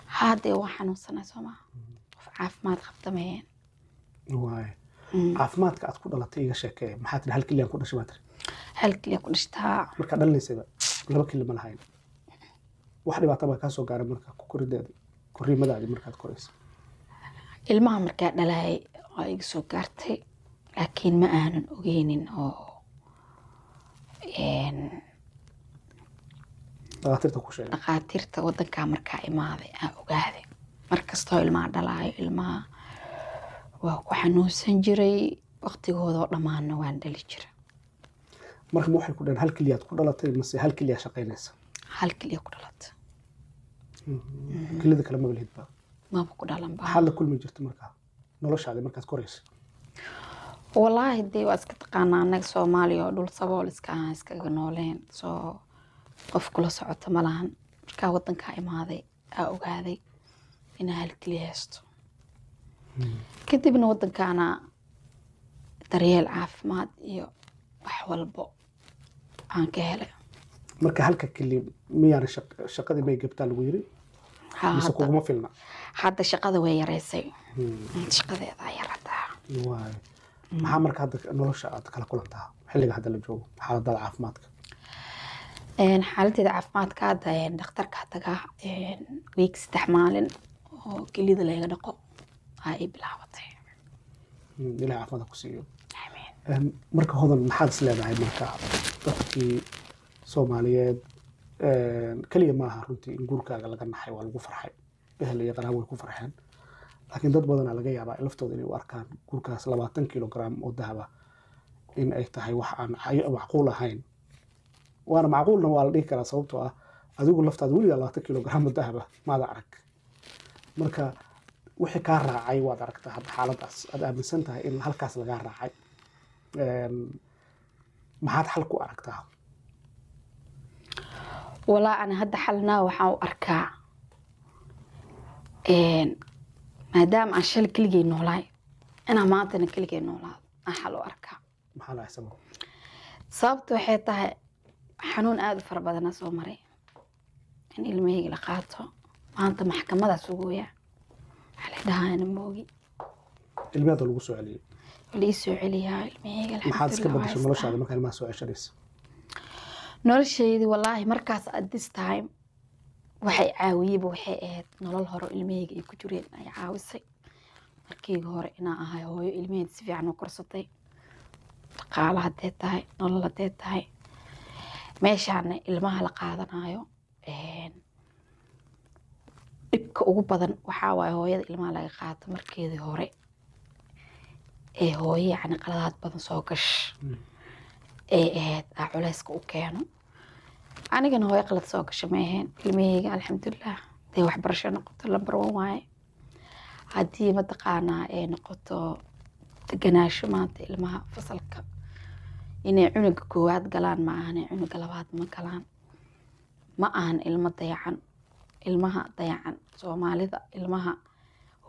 Haddee waa xanuunsanay, soo maha? Qof caafimaad qabta maheen. Waay, caafimaadka aad ku dhalatay iga sheekee. Maxaa tiri? Hal kiliyaan ku dhashay baa tiri? Hal keliya ku dhashtaa. Markaa dhalinaysayba laba kili ma lahayn? Wax dhibaata baa kaa soo gaaray marka ku korideedi, korriimadaadii markaad koraysa? Ilmaha markaa dhalaayay waa iga soo gaartay, laakiin ma aanan ogeynin oo Dhakhaatiirta ku sheegay? Dhakhaatiirta wadankaa markaa imaaday aan ogaaday. Markastoo ilmaha dhalaayo, ilmaha waa ku xanuunsan jiray, waqtigoodoo dhammaanna waan dhali jira. Marka ma waxay ku dhaheen hal kiliyaad ku dhalatay mase hal kiliyaa shaqaynaysa? Hal keliya ku dhalatay. Kilida kale maba lihidba? Maba ku dhalan ba. Maxaad la kulmi jirta markaa noloshaadi markaad koraysa? Wallaahi dee waa iska taqaanaa, annaga Soomaaliya oo dhul sabool iska ah iskaga nooleen, soo qof kula socota ma lahan. Markaa wadankaa imaaday aa ogaaday inaa hal keliya haysto. Kadibna wadankaana daryeel caafimaad iyo wax walbo aan ka helay. Marka halka kili miyaana shaqadii may gabtaa lagu yiri mise kuguma filna? Hadda shaqada way yareysay, shaqadeedaa yarataa. Waay, maxaa marka hadda nolosha aad kala kulantaa xilliga hadda la joogo, xaaladada caafimaadka? Xaaladdeeda caafimaadka hadda, dhakhtarka tagaa week 3 maalin oo kelida layga dhaqo aa ii bilaabatay. Ilahay caafimaadka ku siiyo. Amiin. Marka Hodan, maxaad is leedahay marka dadkii Soomaaliyeed? Keliya maaha runtii in guurkaaga laga naxay, waa lagu farxay, ehel iyo qaraabo way ku farxeen, laakiin dad badanaa laga yaabaa in laftooda inay u arkaan guurkaas 20 kilogram oo dahaba in ay tahay wax aan macquul ahayn. Waana macquulna waa la dhihi karaa, sababtoo ah adigu laftaada weligaa 20 kilogram oo dahaba maada arag. Marka wixii kaa raacay waad aragtaa hadda, xaaladaas aad aaminsan tahay in halkaas lagaa raacay. Maxaad xal ku aragtaa? Walaa ana hadda xalnaa waxaan u arkaa, maadaama aan shalay keligay noolaay, inaan maantana keligay noolaado aan xal u arkaa. Maxaa lahay sabab? Sababta waxay tahay xanuun aada u fara badanaa soo maray, in ilmahayga la qaato. Maanta maxkamadaa sugooya, waxaa la dhahaa moogi. Ilmahaada lagu soo celiyey? La ii soo celiyaa ilmahayga. Maxaad iska Alxamdulillah, badashay waa noloshaada markaa ilmaha soo ceshanaysa? Noloshaydi wallaahi markaas at this time waxay caawiyeyba waxay ahayd nolol hore oo ilmahayga ay ku jireen ay caawisay. Markayga hore inaan ahay hooyo ilmaheeda si fiican u korsatay, dhaqaalo haddee tahay, nolol haddee tahay. Meeshaana ilmaha la qaadanayo, dhibka ugu badan waxaa waaye hooyada ilmaha laga qaato markeedii hore ee hooyo, yacni qaladaad badan soo gash ee ahayd aa culayska u keeno. Anigana hooyo qalad soo gasha ma ahayn. Ilmahayga alxamdulilah, hadday waxbarasho noqoto number one waaye, haddii mataqaanaa ay noqoto deganaasho, maanta ilmaha fasalka inay cunuga koowaad galaan ma ahan, cunuga labaad ma galaan. Ma ahan ilmo dayacan. Ilmaha dayacan Soomaalida, ilmaha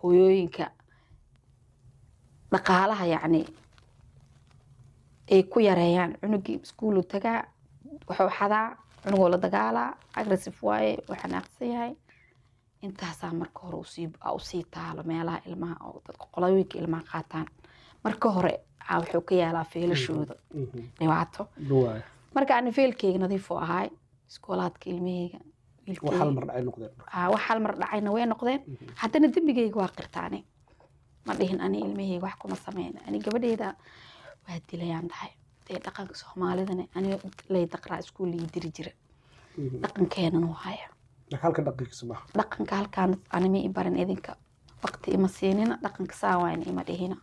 hooyooyinka dhaqaalaha yacni ay ku yareeyaan, cunugii iskuulu tagaa, wuxuu xadaa, cunugoo la dagaalaa, aggressive waaye, uu xanaaqsan yahay. Intaasaa marka hore usii taalo meelaha ilmaha oo dadka qolooyinka ilmaha qaataan. Marka hore wuxuu ka yaalaa feelashooda dhibaato. Marka ani feelkeyga nadiif u ahaay, iskoolaadka ilmaheyga. Wax hal mar dhacay noqdeen. Wax hal mar dhacayna way noqdeen. Haddana dembigeyga waa qirtaane, ma dhihin ani ilmaheyga wax kuma sameyn, ani gabadheyda waa dilayaan dhahay. Dee dhaqanka Soomaalidana ani lay daqraa, iskuul ii diri jira, dhaqankeenan haya. Halka dhaqankiisa maaha. Dhaqanka halkaan ani ma i barin, idinka waqti ima siinina, dhaqanka saa waayna ima dhihina.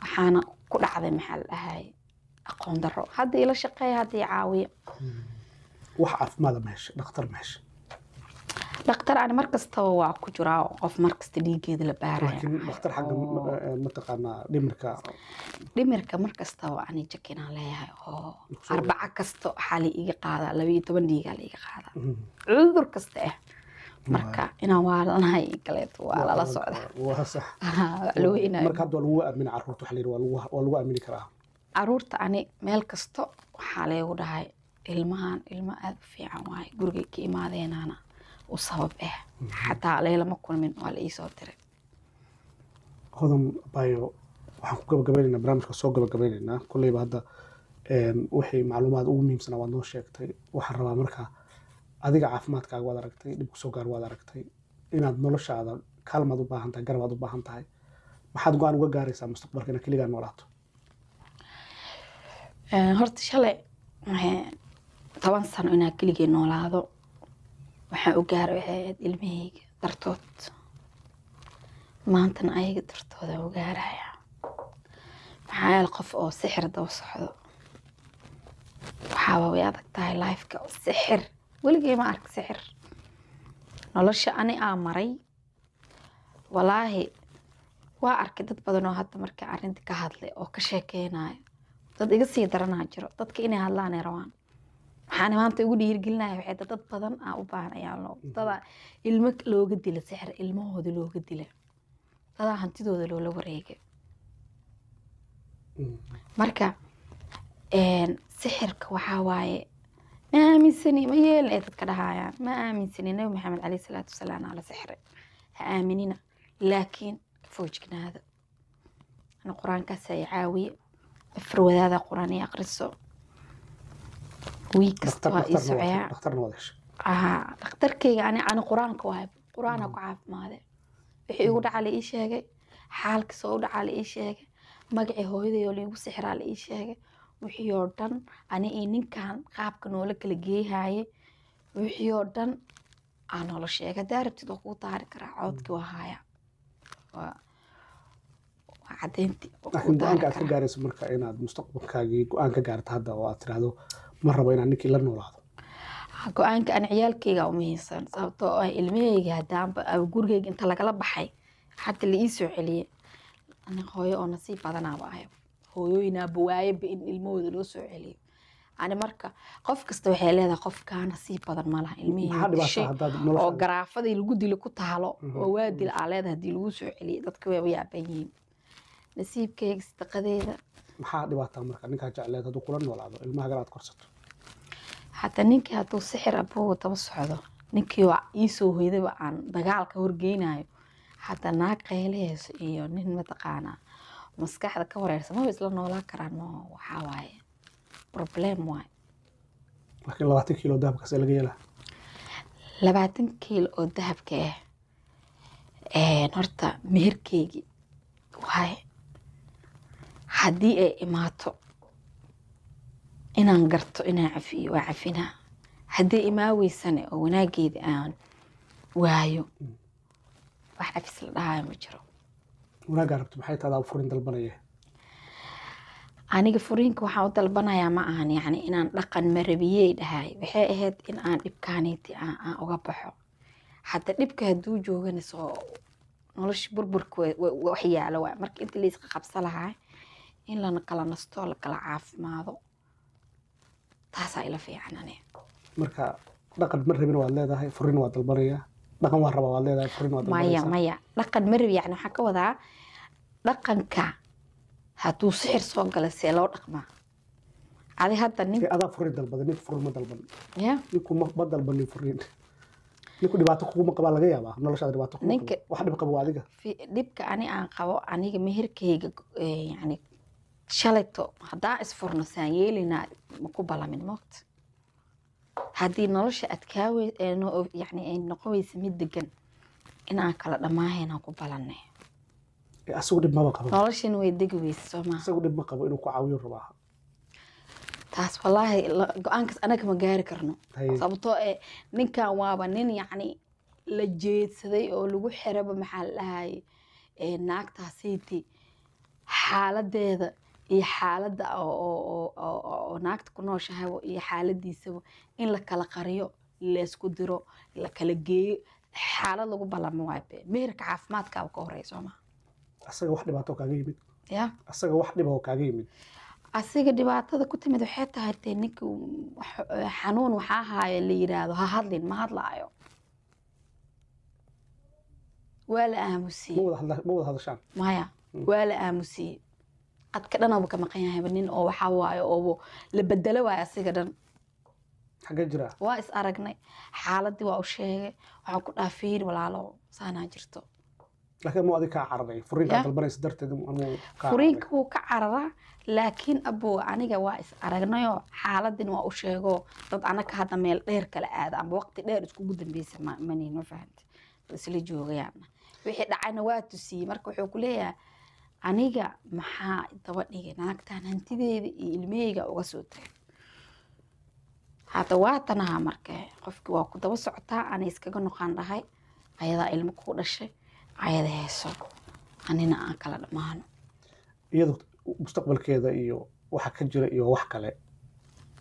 Waxaana ku dhacday, maxaa la dhahay, aqoon darro. Hadda ila shaqeeya, hadda i caawiya. Wax caafimaada ma heshay? Dhakhtar ma heshay? Dhakhtar ani mar kastaba waa ku jiraa, qof mar kasta dhiigeeda la baaraya. Laakiin dhakhtar xagga mataqaanaa dhimirka? Dhimirka mar kastaba ani jakinaan leeyahay oo arbaco kasta waxaa la iiga qaadaa 12 dhiigaa la iiga qaadaa, cudur kasta ah. Marka inaan waalanahay in kaleeto waa lala socda. Waa sax. Loo inayo. Marka hadda waa lagu aamina carruurta, waxa la yidhi waa lagu aamini karaa. Caruurta ani meel kasto waxaa leegu dhahay ilmahan ilmo aada u fiican waaye, gurigay ka imaadeenaana u sabab ah. Xataa leelama kulmin, waa la iisoo diray. Hodan Bayo, waxaan ku gabagabeynaynaa barnaamijka, soo gabagabeynaynaa. Kolleyba hadda wixii macluumaad ugu muhiimsanaa waad noo sheegtay. Waxaan rabaa marka, adiga caafimaadkaaga waad aragtay, dhib kusoo gaar waad aragtay, inaad noloshaada kaalmaad u baahan tahay, garabaad u baahan tahay. Maxaad go-aan uga gaaraysaa mustaqbalka inaad keligaa noolaato? Horta shalay 10 sano inaan keligay noolaado waxaan u gaaray waxay ahayd ilmahayga dartood. Maantana ayaga dartooda u gaaraya. Maxaa yeele, qof oo sixir daba socdo waxaaba way adag tahay lifeka. Sixir weligay ma ark, sixir nolosha ani aa maray. Walaahi waa arkay dad badan oo hadda marka arrinta ka hadlay oo ka sheekeynayo, dad iga sii daranaa jiro. Dadka inay hadlaan ay rabaan. Waxaan maanta ugu dhiirigelinaya waxay tahay dad badan aa u baahan ayaa loo, dadaa ilmo looga dila sixir, ilmahooda looga dila, dadaa hantidooda loola wareegay. Marka sixirka waxaa waaye ma aaminsani, ma yeelin ay dadka dhahayaan. Ma aaminsani Nabi Maxamed caleyhi salaatu wasalaam aa la sixray, ha aaminina, laakiin ka foojignaada. Ana qur-aankaas ay caawiye, afar wadaada qur-aan i aqriso wiig kasta waa ii socoyaa. Dhakhtarna waad heshay? Haa, dhakhtarkayga ani qur-aanka waaye, qur-aana ku caafimaade. Wixii igu dhaca la ii sheegay, xaalka soo u dhacaa la ii sheegay, magacii hooyaday oo liigu sixiraa la ii sheegay, wixii oo dhan ani iyo ninkan qaabka noola kala geeyhaye, wixii oo dhan aa noola sheegay. Haddaa rabtid waa kuu taari karaa, coodkii waa haya, waa caddeyntii, waa kuu Laakiin taari go-aanka aad ka karaa. gaarayso marka inaad mustaqbalkaagii go-aan ka gaarto hadda oo aad tiraahdo ma rabo inaan ninkii la noolaado? Go-aanka aan ciyaalkayga u muhiimsan, sababtoo ah ilmahayga haddaanba gurigayga inta lagala baxay hadda la ii soo celiyey, ani hooyo oo nasiib badanaaba ahay. Hooyooyinaaba waayaba in ilmahooda loo soo celiyo. Ani marka qof kasta waxay leedahay qof kaa nasiib badan ma laha. Maxaa Ilmihii dhibaato dishay haddaad oo noloshaada garaafadii lagu dilo ku taalo oo waa dil aa leedahay, haddii lagu soo celiyey dadka way yaaban yihiin nasiibkayga sadaqadeeda. Maxaa dhibaataa marka ninkaa jecleed hadduu kula noolaado, ilmaha gala aad korsato? Xataa ninkii hadduu sixir abooga daba socdo, ninkii oo iisoo hoydaba aan dagaalka horgeynayo, xataa naag qaylahayso iyo nin mataqaanaa maskaxda ka wareersan maba isla noolaan karaan. Ma waxaa waaye problem waaye. Laakiin 20 kiilo dahabkaas laga yeelaa? 20 kiilo oo dahabka ah horta meherkeygii waaye. Haddii ay imaato inaan garto inaan cafiyo, waa cafinaa. Haddii imaa weysane oo wanaageeda aan waayo, wax cafis la dhahayo ma jiro. Wanaaggaa rabto maxay tahay, adaa furin dalbanaya? Aniga furiinka waxaan u dalbanayaa ma ahan yacni inaan dhaqan marabiyey dhahay. Waxay ahayd in aan dhibkaaniiti aan uga baxo. Hadda dhibka hadduu joogana, soo nolosha burburka wax yaalo waay. Marka inta layska qabsa lahaa, in lana kala nasto, la kala caafimaado, taasaa ila fiican ani. Marka dhaqan ma rabin waad leedahay, furiin waa dalbanaya. Dhaqan waa rabaa waad leedahay, furiin waa Maya. dalbanaysaa. Maya, dhaqan ma rabi. Yani waxaan ka wadaa, dhaqanka hadduu sixir soo gala, see loo dhaqmaa? Adi hadda nin Ee, adaa furiin dalbaday, ninku furiin ma dalban. Ya. Ninku ma dalbanin furiin. Ninku dhibaato kuguma qabaa, laga yaabaa noloshaada dhibaato kuguma qabo. Wax dhib qabo waa adiga. Dhibka ani aan qabo, aniga meherkayga, yani shalayto haddaa isfurno saan yeelinaa, ma ku balamin moogta. Haddii nolosha adkaa yani ay noqon weysa mid degan, in aan kala dhamaahaynaan ku balanay. Ee, asagu dhib maba qabo. Noloshina way degi weysa, soo maha? Isagu dhib ma qabo, inuu ku caawiyo rabaa. Taas wallaahi go-aankaas anaga ma gaari karno. Haye. Sababtoo eh ninkan waaba nin yacni la jeedsaday oo lagu xiraba, maxaa la dhahaye, naagtaasiiti xaaladeeda iyo xaaladda oo naagta ku nooshahayba iyo xaaladiisaba in la kala qariyo, laysku diro, la kala geeyo, xaalad lagu ballamo waay. Be meherka caafimaadkaaba ka horeeya, soo maha? Asaga wax dhibaato kaaga yimid? Ya. Asaga wax dhib oo kaaga yimid? Asiga dhibaatada ku timid waxay tahay dee ninka xanuun waxaa haayo la yiraahdo ha hadlin, ma hadlaayo, waa la Ma aamusiyey. wada hadla, ma wada hadashaan? Maya, waa la aamusiyey. Qadka dhanaba ka maqan yahayba, nin oo waxaa waaye oo la bedelo waayo asiga dhan. Xaggee jiraa? Waa is aragnay, xaaladii waa u sheegay, waxaan ku dhaha, fiir walaalo, saanaa jirto. Laakiin amuu adiga kaa cararay furiinkaa Ya. dalbanaysa darteed, amuu kaa cararay? Furiinka wuu ka cararaa, laakiin abow aniga waa is aragnayoo xaaladin waa u sheego. Dad anaka hadda meel dheer kala aada amba waqti dheer iskugu dambeysa manihin, ma fahamte? Isla joogayaana wixii dhacayna waa tusiyey. Marka wuxuu ku leeyahay, aniga maxaa daba dhigay naagtan, hantideeda iyo ilmaheyga uga soo tagay? Hadda waa tanaha. Marka qofki waa ku daba socotaa, ana iskaga noqon dhahay, ayadaa ilmo kuu dhashay, ayada heeso, anina aan kala dhammaano. Iyadu mustaqbalkeeda iyo waxa ka jira iyo wax kale,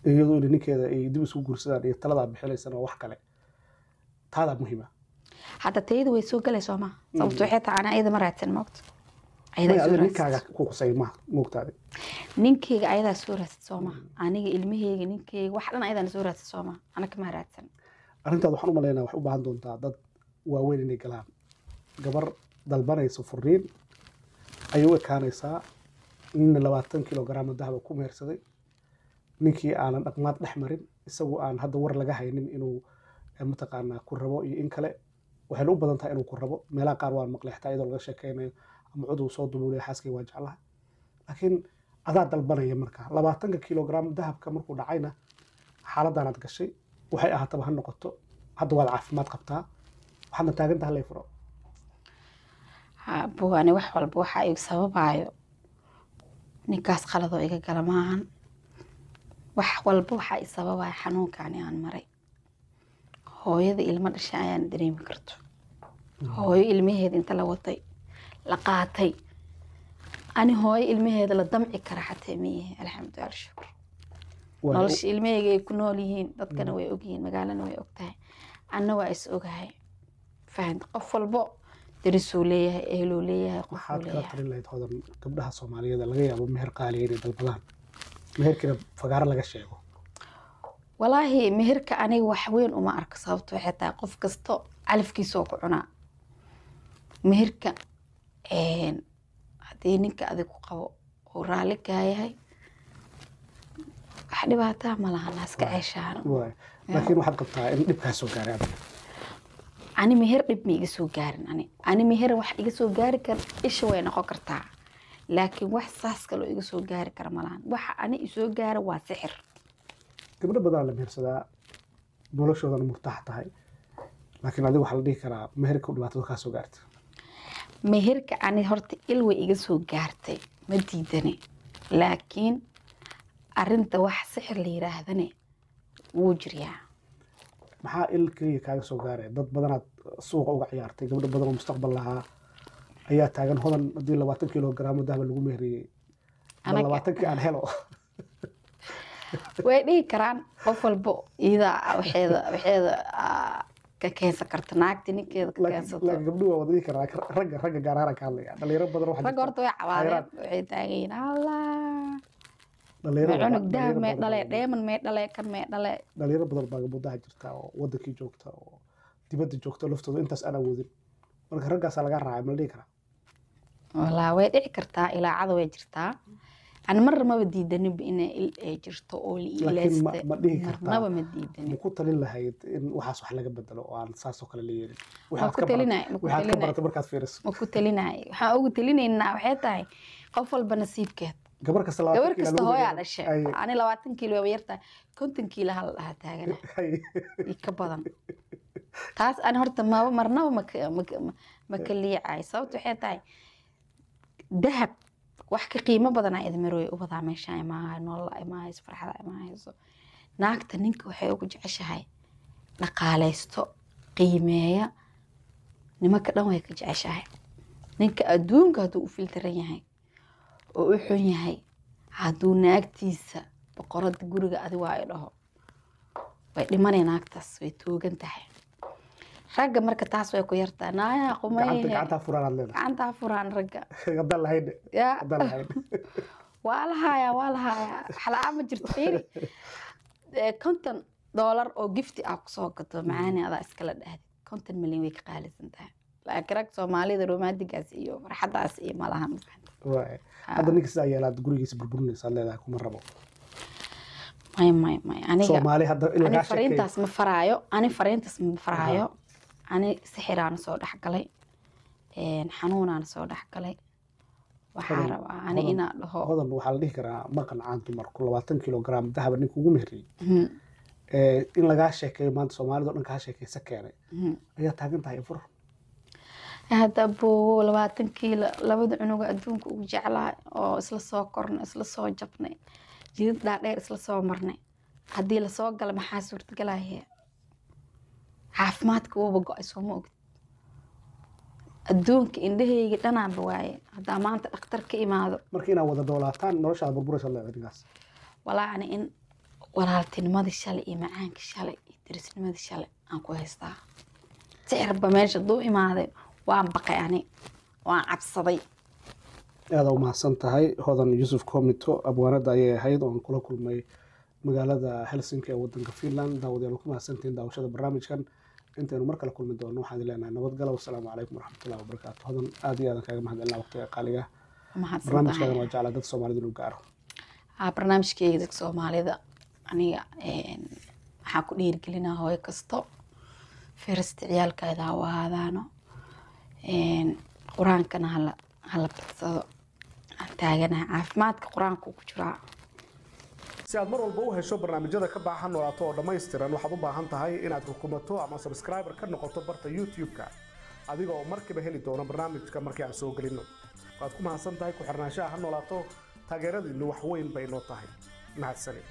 iyadu in ninkeeda ay dib isku guursadaan iyo taladaa bixinaysana waa wax kale, taadaa muhiima. Hadda tayada way soo galayso ma, sababto waxay tahay ana ayada ma raadsan moogta, ayadaa Maya, soo adiga raadsatay. Ninkaaga ku qusay ma moogtaadi? Ninkeyga ayadaa soo raadsat, soo maha? Aniga ilmaheyga, ninkeyga, wax dhan ayadaan soo raadsat, soo maha? Ana kama raadsan. Arrintaad waxaan u malaynaa waxay u baahan doontaa dad waaweyn inay galaan. Gabar dalbanaysa furiin ayay u ekaanaysaa, nina 20 kilogram dahaba ku mehersaday, ninkii aanan dhaqmaad dhex marin, isagu aan hadda war laga haynin inuu mataqaanaa ku rabo iyo in kale. Waxayna u badan tahay inuu ku rabo. Meelaha qaar waan maqlay xitaa iyadoo laga sheekeynayo ama cud uu soo dubuulaya, xaaskay waa jeclahay. Laakiin adaa dalbanaya. Marka 20-ka kilogram dahabka markuu dhacayna xaaladdaanaad gashay, waxay ahaataba ha noqoto, hadda waad caafimaad qabtaa, waxaadna taagan tahay lay furo. Bugaani wax walba waxa igu sababayo ninkaas qaladoo iga gala maahan. Wax walba waxaa i sababaya xanuunkaani aan maray. Hooyada ilmo dhashay ayaan dareemi karto, hooyo ilmaheeda inta la watay la qaatay. Ani hooyo ilmaheeda la damci kara xataa miyahe. Alxamdulilah, shukr. Nolosha ilmaheyga ay ku nool yihiin, dadkana way ogyihiin, magaalana way ogtahay, anna waa is ogahay. Fahant? Qof walbo darisuu leeyahay, eheluu leeyahay, qofuu Maxaad kala leeyahay. talin lahayd, Hodan, gabdhaha Soomaaliyeed ee laga yaabo meher qaaliya inay dalbadaan, meherkiina fagaaro laga sheego? Walaahi meherka aniga wax weyn uma arko. Sababto waxay tahay qof kasto calafkiisa oo ku cunaa meherka. Haddii ninka adig ku qabo uu raalli kaa yahay, wax dhibaataa ma lahan, haska ceeshaano. Waay. Laakiin waxaad qabtaa in dhibkaa soo gaaray adiga? Ani meher dhib ma iga soo gaarin. Ani meher wax iga soo gaari kara, isha way noqon kartaa, laakiin wax saas kaloo iga soo gaari kara ma lahan. Waxa ani isoo gaara waa sixir. Gabdho badanaa la mehersadaa, noloshoodana murtaax tahay, laakiin adiga waxaa la dhihi karaa meherka dhibaatada kaa soo gaarta. Meherka ani horta il way iga soo gaartay, ma diidane, laakiin arinta wax sixir la yiraahdane wuu jiryaa. Maxaa il keliya kaaga soo gaaraya? Dad badanaad suuqa uga ciyaartay, gabdho badan oo mustaqbal lahaa ayaa taagan. Hodan haddii 20 kilogram dahaba lagu meheriyey Bal Anaga- 20kii aan helo. Way dhihi karaan qof walbo iyadaa waxeeda ka keensan karta, naagti ninkeeda ka Laakiin keensato. Laakiin gabdhuhu waa wada dhihi karaa, ragga gaar ahaan aan ka hadlaya, dhalinyaro badan waxaa Ragga jirta horta way cawaadeen, xayraan. Waxay taagan yihiin Allah Dhalinyaro may cunug dahab dhalinyaro may badan dhale, dheeman may dhale, kan may dhale. Dhalinyaro badan baa muddaha jirta oo wadankii joogta oo dibadda joogta, laftooda intaas aan awoodin. Marka raggaasaa laga raacay, ma la dhihi karaa? Walaa way dhici kartaa, ilaacada way jirtaa. Ani marna maba diidaninba inay il ay jirto oo la Laakiin iileyste. ma dhihi kartaa? Marnaba ma diidanin. Ma ku talin lahayd in waxaas wax laga bedelo oo aan saas oo kale la yeelin? Ma Waxaad ku ka barat- talinay, ma ku waxaad ka talinay. baratay markaad fiiriso. Ma ku talinay. Waxaan ugu talinaynaa waxay tahay qof walba nasiibkeed. Gabar kasta 20 Gabar kiilo kasta lagu hooyaa bedelay. dhashay. Ay, Ani 20 kiilo waa yartahay, 50 kiilo hal dhaha taagana ay. iyo ka badan. Taas ani horta maba marnaba ma ka liicay. Sababta waxay tahay dahab wax ka qiimo badanaa idin marooy ubadaa meesha imaahayo, nolol imaahayso, farxada imaahayso. Naagta ninka waxay ugu jeceshahay dhaqaalaysto, qiimeeya. Nimanka dhan way ka jeceshahay. Ninka adduunka hadduu u filtiran yahay oo u xun yahay, hadduu naagtiisa boqorada guriga adi waa ay dhaho, way dhimanay naagtaas, way toogan tahay. Ragga marka taas way ku yartaa, naayaa Gacanta qumayahe. Gacantaa furaan aad leedahay. Gacantaa furaan ragga. Haddaan lahayn, yaa haddaan lahayn. Waa lahayaa, waa lahayaa, wax la-aan ma jirto. Fiiri, $50 oo gifti ah kusoo gato macaani adaa iskala dhahdid, 50 milyan way ka qaalisan tahay. Laakiin rag Soomaalida romantigaas iyo farxadaas iyo malaha, ma fahanta? Waay. Hadda ninka sidaa yeelaad gurigiisa burburinaysa aad leedahay, kuma rabo. May, may, may, aniga Soomaali hadda in ani lagaa sheekeeyo. Fariintaas ma faraayo, ani fariintaas ma faraayo. Ani sixiraana soo dhex galay, xanuunaana soo dhex galay. Waxaa Hodan- rabaa ani Hodan- inaa dhaho. Hodan, waxaa la dhihi karaa maqan caan dumarku 20 kilogram dahaba ninka ugu meheriyey in lagaa sheekeeyo maanta Soomaalida o dhan kaa sheekeysa keenay ayaa taagan tahay fur. Hadda aboowo, 20 kiilo, labada cunuga adduunka ugu jeclaa oo isla soo kornay, isla soo jabnay, jidad dhaadheer isla soo marnay, haddii lasoo gala maxaa suurtagalaya? Caafimaadka wuuba go-ay, soo ma ogid? Adduunka indhahayga dhanaanba waaye haddaa maanta dhakhtar ka imaado. Marka inaad wada doolaataan noloshaada burburaysa leedahay ninkaas. Walaa ani in walaaltinimadii shalay iyo macaanka shalay iyo derisnimadii shalay aan ku haystaa. Sixirba meesha hadduu imaaday, waan baqay, ani waan cabsaday. Aada u mahadsan tahay Hodan Yuusuf Komito, abwaanada ayay ahayd oo aan kula kulmay magaalada Helsinki ee wadanka Finland. Daawadayaal, ku mahadsantihiin daawashada barnaamijkan. Intaynu mar kale kulmi doono waxaan idin leenahay nabadgalo. Wasalaamu calaykum waraxmatullahi wabarakaatu. Hodan, aad iyo aadan kaaga mahadcelinaa waqtiga qaaliga. Mahadsan Barnaamijkaagan tahay. waa jeclaa dad Soomaalida inuu gaaro. Barnaamijkeyga dadka Soomaalida aniga waxaan ku dhiirigelinaa hooyo kasto firista ciyaalkeeda ha u ahaadaano. Qur-aankana hala badsado. Aan taaganahay caafimaadka qur-aanka ku jiraa. Si aad mar walba u hesho barnaamijyada ka baahan noolaato oo dhammaystiran, waxaad u baahan tahay inaad rukumato ama subscriber ka noqoto barta YouTube-ka, adiga oo markiiba heli doono barnaamijka markii aan soo gelinno. Waad ku mahadsan tahay ku xirnaanshaha Ha Noolaato. Taageeradiinnu wax weyn bay noo tahay. Mahadsanid.